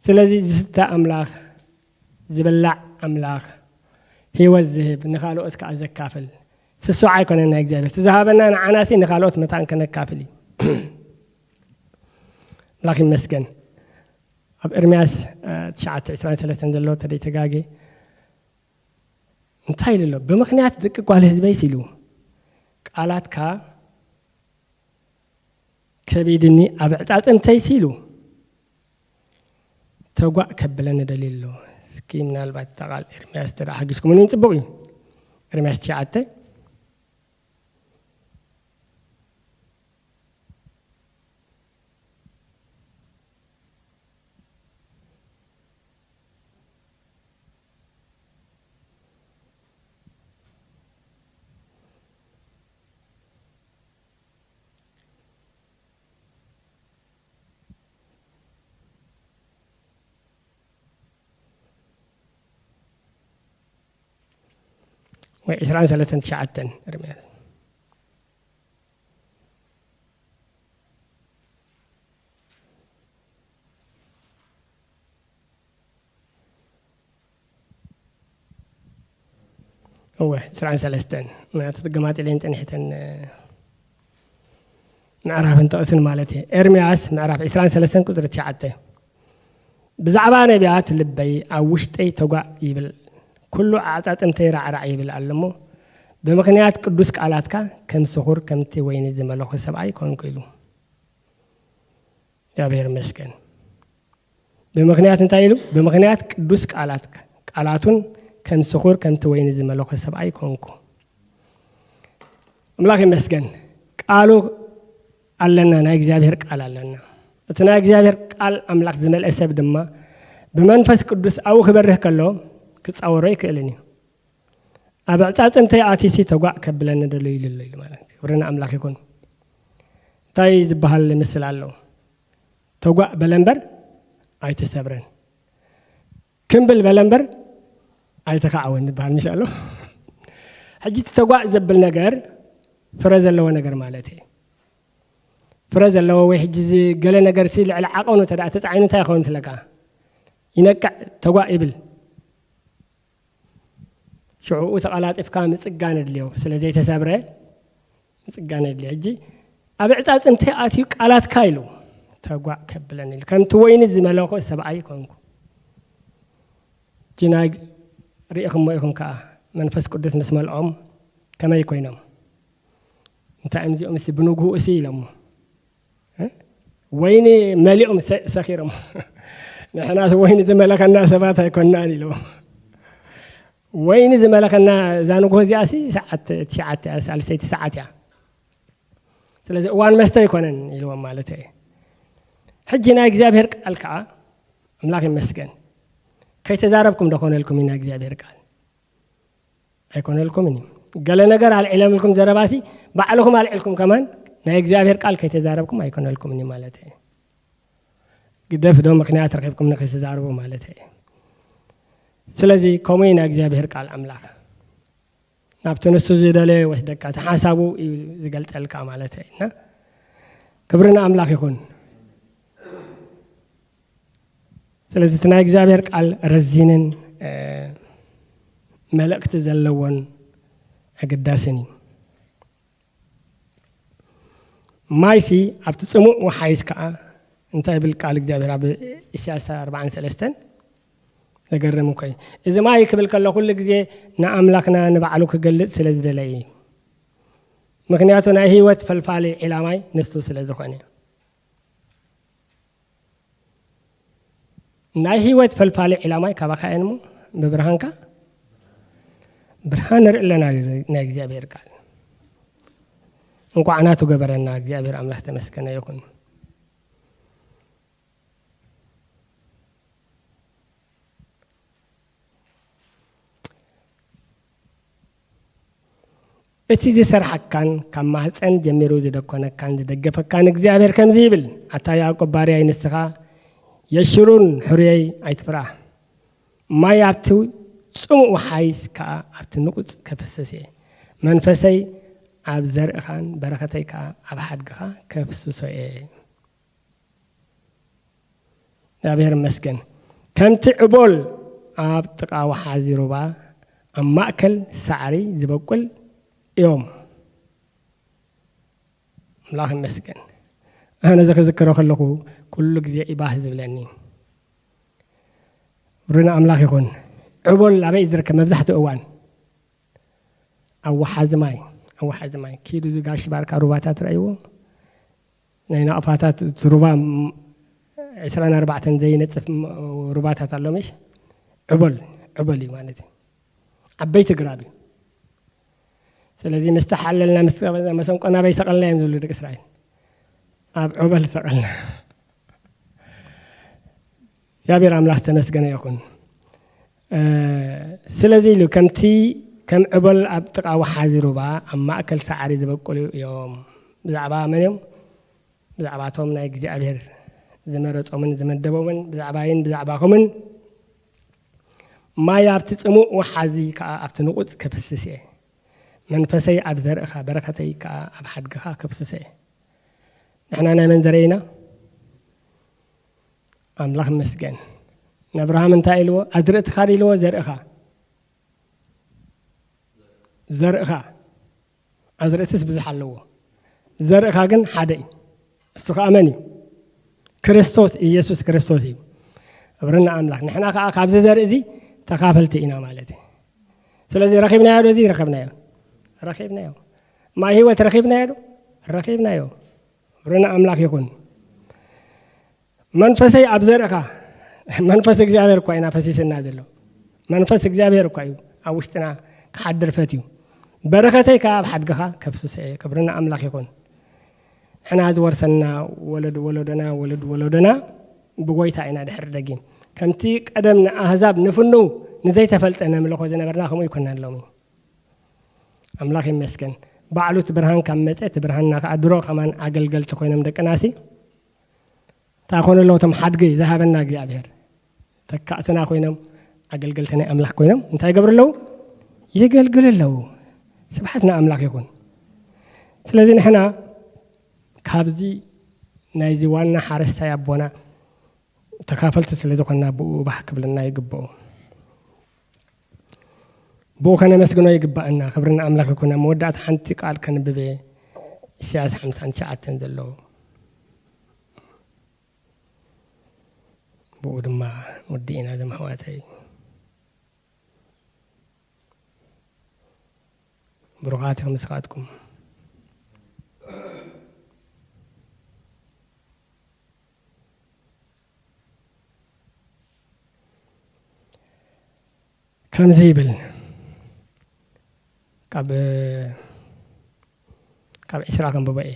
ስለዚ ዝስተ ኣምላኽ፣ ዝብላዕ ኣምላኽ፣ ህይወት ዝህብ፣ ንኻልኦት ከኣ ዘካፍል፣ ስሱዕ ኣይኮነን ናይ እግዚኣብሔር። እቲ ዝሃበና ንዓናሲ ንኻልኦት መታን ከነካፍል እዩ። ኣምላኽ ይመስገን። ኣብ ኤርምያስ፣ እ፣ ትሽዓተ ዕስራን ሰለስተን ዘሎ ተደይ ተጋጌ እንታይ ኢሉ ኣሎ? "ብምኽንያት ደቂ ጓል ህዝበይስ" ኢሉ፣ "ቃላትካ ከቢድኒ፣ ኣብ ዕጻጽምተይስ" ኢሉ፣ "ተጓእ ከብለኒ ደልዩ ኣሎ።" እስኪ ምናልባት እታ ቃል ኤርምያስ እንተ ደኣ ሓጊዝኩምኒ ጽቡቕ እዩ። ኤርምያስ ትሽዓተ። ወይ ዕስራን ሰለስተን ትሽዓተን ኤርምያስ። እወ፣ ዕስራን ሰለስተን። ምኽንያቱ ትገማጢለይን ጸኒሕተን፣ እ፣ ምዕራፍን ጥቕስን ማለት እየ። ኤርምያስ ምዕራፍ ዕስራን ሰለስተን ቁጽሪ ትሽዓተ። "ብዛዕባ ነቢያት ልበይ ኣብ ውሽጠይ ተጓእ ይብል፣ ኩሉ ኣዕጻጽምተይ ራዕራዕ ይብል ኣሎ እሞ፣ ብምኽንያት ቅዱስ ቃላትካ ከም ስኹር ከምቲ ወይኒ ዝመለኹ ሰብኣይ ኮንኩ" ኢሉ። እግዚኣብሔር ይመስገን። ብምኽንያት እንታይ ኢሉ? "ብምኽንያት ቅዱስ ቃላት፣ ቃላቱን ከም ስኹር ከምቲ ወይኒ ዝመለኹ ሰብኣይ ኮንኩ።" ኣምላኽ ይመስገን። ቃሉ ኣለና፣ ናይ እግዚኣብሔር ቃል ኣለና። እቲ ናይ እግዚኣብሔር ቃል ኣምላኽ ዝመልአ ሰብ ድማ ብመንፈስ ቅዱስ ኣብኡ ክበርህ ከሎ ክጻወሮ ይክእልን እዩ። "ኣብ ዕጻጽምተይ ኣትዩሲ ተጓእ ከብለኒ ደልዩ ኢሉ ኣሎ" ኢሉ ማለት እዩ። ክብሪ ንኣምላኽ ይኹን። እንታይ ዝበሃል ምስል ኣሎ? "ተጓእ በለ እምበር ኣይትሰብረን፣ ክምብል በለ እምበር ኣይትኻዕወን" ዝበሃል ምስ ኣሎ። ሕጂ እቲ ተጓእ ዘብል ነገር ፍረ ዘለዎ ነገር ማለት እዩ። ፍረ ዘለዎ ወይ ሕጂ እዚ ገለ ነገር ሲ ልዕሊ ዓቐኑ እንተ ደኣ ተጻዒኑ እንታይ ይኸውን ትለካ? ይነቅዕ፣ ተጓእ ይብል። ሽዑኡ ተቐላጢፍካ ምጽጋን ኣድልዮ። ስለ ዘይተሰብረ ምጽጋን ኣድልዮ። ሕጂ ኣብ ዕጻጽምተይ ኣትዩ ቃላትካ ኢሉ ተጓእ ከብለኒ ኢሉ። ከምቲ ወይኒ ዝመለኹ ሰብኣይ ኮንኩ። ሕጂ ናይ ርኢኽሞ ኢኹም ከኣ መንፈስ ቅዱስ ምስ መልኦም ከመይ ኮይኖም? እንታይ እዮም እዚኦም እሲ ብንግሁኡ እሲ ኢሎሞ። እ? ወይኒ መሊኦም ሰ-፣ ሰኺሮም። "ንሕናስ ወይኒ ዝመለኸና ሰባት ኣይኮናን" ኢሎም። ወይኒ ዝመለኸና እዛ ንግሆ እዚኣ ሲ ሰዓት ትሽዓተ እያ፣ ሳልሰይቲ ሰዓት እያ። ስለዚ እዋን መስተ ኣይኮነን ኢልዎም ማለት እየ። ሕጂ ናይ እግዚኣብሔር ቃል ከዓ ኣምላኽ ይመስገን። ከይተዛረብኩም ዶ ኮነልኩም እዩ ናይ እግዚኣብሔር ቃል? ኣይኮነልኩምን እዩ። ገለ ነገር ኣልዒለምልኩም ዘረባሲ ባዕልኹም ኣልዒልኩም ከማን ናይ እግዚኣብሔር ቃል ከይተዛረብኩም ኣይኮነልኩምን እዩ ማለት እየ። ግደፍ ዶ ምኽንያት ረኺብኩም ንኸይትዛረቡ ማለት እየ። ስለዚ ከምኡ እዩ ናይ እግዚኣብሔር ቃል ኣምላኽ። ናብቲ ንሱ ዝደለዮ ይወስደካ፣ እቲ ሓሳቡ እዩ ዝገልጸልካ ማለት እዩ። እና ክብሪ ንኣምላኽ ይኹን። ስለዚ እቲ ናይ እግዚኣብሔር ቃል ረዚንን፣ እ፣ መልእኽቲ ዘለዎን ኣገዳስን እዩ። ማይሲ ኣብቲ ጽሙእ ወሓይስ ከኣ እንታይ ይብል ቃል እግዚኣብሔር ኣብ ኢሳያስ ኣርባዓን ሰለስተን? ዘገርም እኮ እዩ። እዚ ማይ ክብል ከሎ ኩሉ ግዜ ንኣምላኽና ንባዕሉ ክገልጽ ስለ ዝደለየ እዩ። ምኽንያቱ ናይ ህይወት ፈልፋሊ ዒላ ማይ ንሱ ስለ ዝኾነ። ናይ ህይወት ፈልፋሊ ዒላ ማይ ካባኻ እየን እሞ ብብርሃንካ ብርሃን ንርኢ ኣለና ይብል ናይ እግዚኣብሔር ቃል። እንቋዕ ናቱ ገበረና እግዚኣብሔር ኣምላኽ ዝተመስገነ ይኹን። እቲ ዝሰርሓካን ካብ ማህፀን ጀሚሩ ዝደኮነካን ዝደገፈካን እግዚኣብሔር ከምዚ ይብል፣ ኣታ ያዕቆብ ባርያይ፣ ንስኻ የሽሩን ሕሩየይ ኣይትፍራ። ማይ ኣብቲ ጽሙእ ወሓይዝ ከኣ ኣብቲ ንቑጽ ከፍስስ እየ። መንፈሰይ ኣብ ዘርእኻን በረኸተይ ከኣ ኣብ ሓድግኻ ከፍስሶ እየ። እግዚኣብሔር ይመስገን። ከምቲ ዕቦል ኣብ ጥቓ ወሓዚ ሩባ ኣብ ማእከል ሳዕሪ ዝበቁል እዮም። ኣምላኽ ይመስገን። ኣነ እዚ ክዝክሮ ከለኹ ኩሉ ግዜ ኢባህ ዝብለኒ። ርና ኣምላኽ ይኹን። ዕቦል ኣበይ ዝርከብ? መብዛሕትኡ እዋን ኣብ ወሓዚ ማይ፣ ኣብ ወሓዚ ማይ። ኪዱ እዚ ጋሽ ባርካ ሩባታት ረእይዎ። ናይ ናቕፋታት እቲ ሩባ ም-፣ ዕስራን ኣርባዕተን ዘይነጽፍ ም-፣ ሩባታት ኣሎ ምሽ? ዕቦል፣ ዕቦል እዩ ማለት እዩ። ዓበይቲ ግራብ እዩ። ስለዚ ምስ ተሓለልና፣ ምስ ተቐበልና፣ መሰንቆና ኣበይ ሰቐልና እዮም ዝብሉ ደቂ እስራኤል። ኣብ ዕቦል ሰቐልና። እግዚኣብሔር ኣምላኽ ዝተመስገነ ይኹን። እ፣ ስለዚ ኢሉ ከምቲ ከም ዕቦል ኣብ ጥቓ ወሓዚ ሩባ ኣብ ማእከል ሳዕሪ ዝበቁሉ እዮም። ብዛዕባ መን እዮም? ብዛዕባ እቶም ናይ እግዚኣብሔር ዝመረጾምን ዝመደቦምን፣ ብዛዕባይን ብዛዕባኹምን። ማይ ኣብቲ ጽሙእ ወሓዚ ከኣ ኣብቲ ንቑጽ ክፍስስ እየ። መንፈሰይ ኣብ ዘርእኻ፣ በረኸተይ ከኣ ኣብ ሓድግኻ ክፍስስ እየ። ንሕና ናይ መን ዘርኢ ኢና? ኣምላኽ ይመስገን። ንኣብርሃም እንታይ ኢልዎ? ኣዝርእትኻ ዶ ኢልዎ? ዘርእኻ? ዘርእኻ። ኣዝርእትስ ብዙሕ ኣለዎ። ዘርእኻ ግን ሓደ እዩ። እሱ ኸኣ መን እዩ? ክርስቶስ፣ ኢየሱስ ክርስቶስ እዩ። ክብሪ ንኣምላኽ። ንሕና ኸኣ ካብዚ ዘርኢ እዚ ተኻፈልቲ ኢና ማለት እዩ። ስለዚ ረኺብናዮ ዶ? እዚ ረኺብናዮ። ረኺብናዮ። ማይ ህይወት ረኺብናዮ ዶ? ረኺብናዮ። ክብሪ ንኣምላኽ ይኹን። መንፈሰይ ኣብ ዘርእኻ፣ መንፈስ እግዚኣብሔር እኳ ኢና ፈሲስና ዘሎ። መንፈስ እግዚኣብሔር እኳ እዩ ኣብ ውሽጥና ክሓድር ፈትዩ። በረኸተይ ከኣ ኣብ ሓድግኻ ከፍስሰ እየ። ክብሪ ንኣምላኽ ይኹን። ንሕና ዝወርሰና ወለድ ወለዶና፣ ወለድ ወለዶና ብጎይታ ኢና ድሕሪ ደጊም። ከምቲ ቀደም ንኣህዛብ ንፍኑ ንዘይተፈልጠ ነምልኾ ዝነበርና ከምኡ ይኮና ሎሚ። ኣምላኽ ይመስገን። ባዕሉ እቲ ብርሃን ካብ መጸ፣ እቲ ብርሃንና ከኣ ድሮ ከማን ኣገልገልቲ ኮይኖም ደቅናሲ እንታይ ኮኑ ኣለዉ? እቶም ሓድጊ ዝሃበና እግዚኣብሔር ተካእትና ኮይኖም፣ ኣገልገልቲ ናይ ኣምላኽ ኮይኖም እንታይ ይገብሩ ኣለዉ? የገልግሉ ኣለዉ። ስብሓት ንኣምላኽ ይኹን። ስለዚ ንሕና ካብዚ ናይዚ ዋና ሓረስታይ ኣቦና ተካፈልቲ ስለ ዝኾንና ብኡ ባህ ክብለና ይግብኦ። ብኡ ከነመስግኖ ይግባኣና። ክብሪ ንኣምላኽ ይኹን። ኣብ መወዳእታ ሓንቲ ቃል ከንብብ እየ። ኢሳያስ ሓምሳን ትሽዓተን ዘሎ። ብኡ ድማ ወዲእና ዘም ኣሕዋተይ። ብሩኻት ኢኹም ንስኻትኩም። ከምዚ ይብል፣ ካብ፣ ካብ ዒስራ ከንብቦ እየ።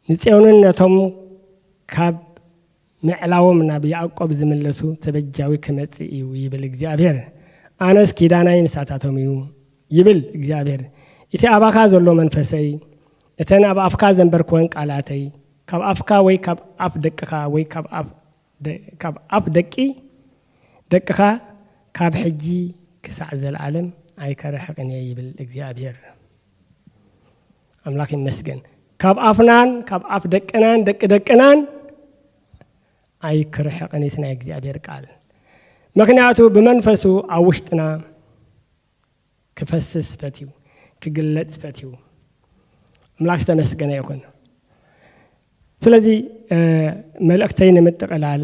ንጽዮንን ነቶም ካብ ምዕላዎም ናብ ያዕቆብ ዝምለሱ ተበጃዊ ክመጽእ እዩ ይብል እግዚኣብሔር። ኣነስ ኪዳናይ ምሳታቶም እዩ ይብል እግዚኣብሔር። እቲ ኣባኻ ዘሎ መንፈሰይ፣ እተን ኣብ ኣፍካ ዘንበርክወን ቃላተይ፣ ካብ ኣፍካ ወይ ካብ ኣፍ ደቅኻ ወይ ካብ ኣፍ ደ-፣ ካብ ኣፍ ደቂ፣ ደቅኻ ካብ ሕጂ ክሳዕ ዘለኣለም ኣይከርሕቕን እየ ይብል እግዚኣብሔር። ኣምላኽ ይመስገን። ካብ ኣፍናን ካብ ኣፍ ደቅናን ደቂ ደቅናን ኣይክርሕቕን እዩ እቲ ናይ እግዚኣብሔር ቃል። ምኽንያቱ ብመንፈሱ ኣብ ውሽጥና ክፈስስ ፈትዩ፣ ክግለጽ ፈትዩ። ኣምላኽ ዝተመስገነ ይኹን። ስለዚ፣ እ፣ መልእኽተይ ንምጥቕላል፣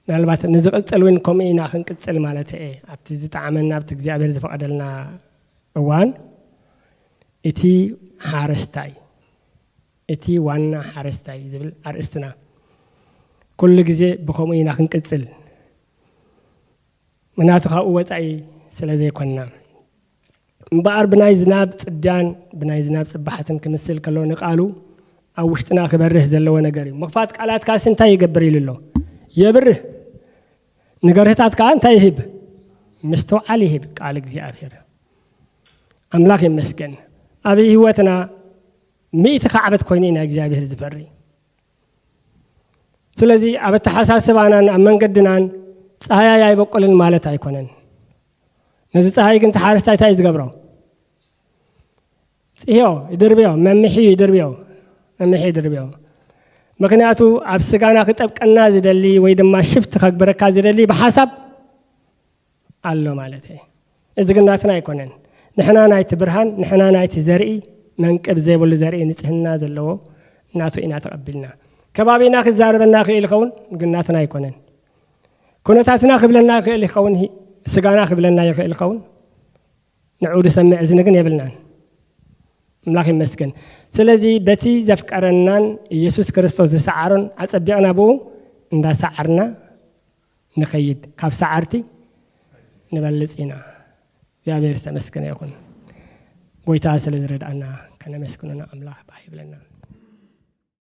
ምናልባት ንዝቕጽል እውን ከምኡ ኢና ክንቅጽል ማለት እየ። ኣብቲ ዝጠዓመና፣ ኣብቲ እግዚኣብሔር ዝፈቐደልና እዋን፣ እቲ ሓረስታይ፣ እቲ ዋና ሓረስታይ ዝብል ኣርእስትና፣ ኩሉ ግዜ ብኸምኡ ኢና ክንቅጽል። ምኽንያቱ ካብኡ ወጻኢ ስለ ዘይኮንና። እምበኣር ብናይ ዝናብ ጽድያን ብናይ ዝናብ ጽባሓትን ክምስል ከሎ ንቃሉ ኣብ ውሽጥና ክበርህ ዘለዎ ነገር እዩ። ምኽፋት ቃላት ካስ እንታይ ይገብር ኢሉ ኣሎ? የብርህ። ንገርህታት ከኣ እንታይ ይህብ? ምስትውዓል ይህብ ቃል እግዚኣብሔር። ኣምላኽ ይመስገን። ኣብ ህይወትና ሚእቲ ካዕበት ኮይኑ ኢና እግዚኣብሔር ዝፈሪ። ስለዚ ኣብ ኣተሓሳስባናን ኣብ መንገድናን ጸሃያይ ኣይበቆልን ማለት ኣይኮነን። ነዚ ጸሃይ ግን ተሓረስታይ እንታይ እዩ ዝገብሮ? ጽህዮ ይድርብዮ፣ መምሒ ይድርብዮ፣ መምሒ ይድርብዮ። ምክንያቱ ኣብ ስጋና ክጠብቀና ዝደሊ ወይ ድማ ሽፍት ከግብረካ ዝደሊ ብሓሳብ ኣሎ ማለት እዩ። እዚ ግን ናትና ኣይኮነን። ንሕና ናይቲ ብርሃን፣ ንሕና ናይቲ ዘርኢ፣ መንቅብ ዘይብሉ ዘርኢ ንጽህና ዘለዎ ናቱ ኢና ተቐቢልና። ከባቢና ክዛረበና ይኽእል ይኸውን፣ ግን ናትና ኣይኮነን። ኩነታትና ክብለና ይኽእል ይኸውን፣ ሂ- ስጋና ክብለና ይኽእል ይኸውን፣ ንዑ ዝሰምዕ እዝኒ ግን የብልናን። ኣምላኽ ይመስገን። ስለዚ በቲ ዘፍቀረናን ኢየሱስ ክርስቶስ ዝሰዓሮን ኣጸቢቕና ብኡ እንዳሰዓርና ንኸይድ፣ ካብ ሰዓርቲ ንበልጽ ኢና። እግዚኣብሔር ዝተመስገነ ይኹን። ጎይታ ስለ ዝረድኣና ከነመስግኖ ንኣምላኽ ባህ ይብለና።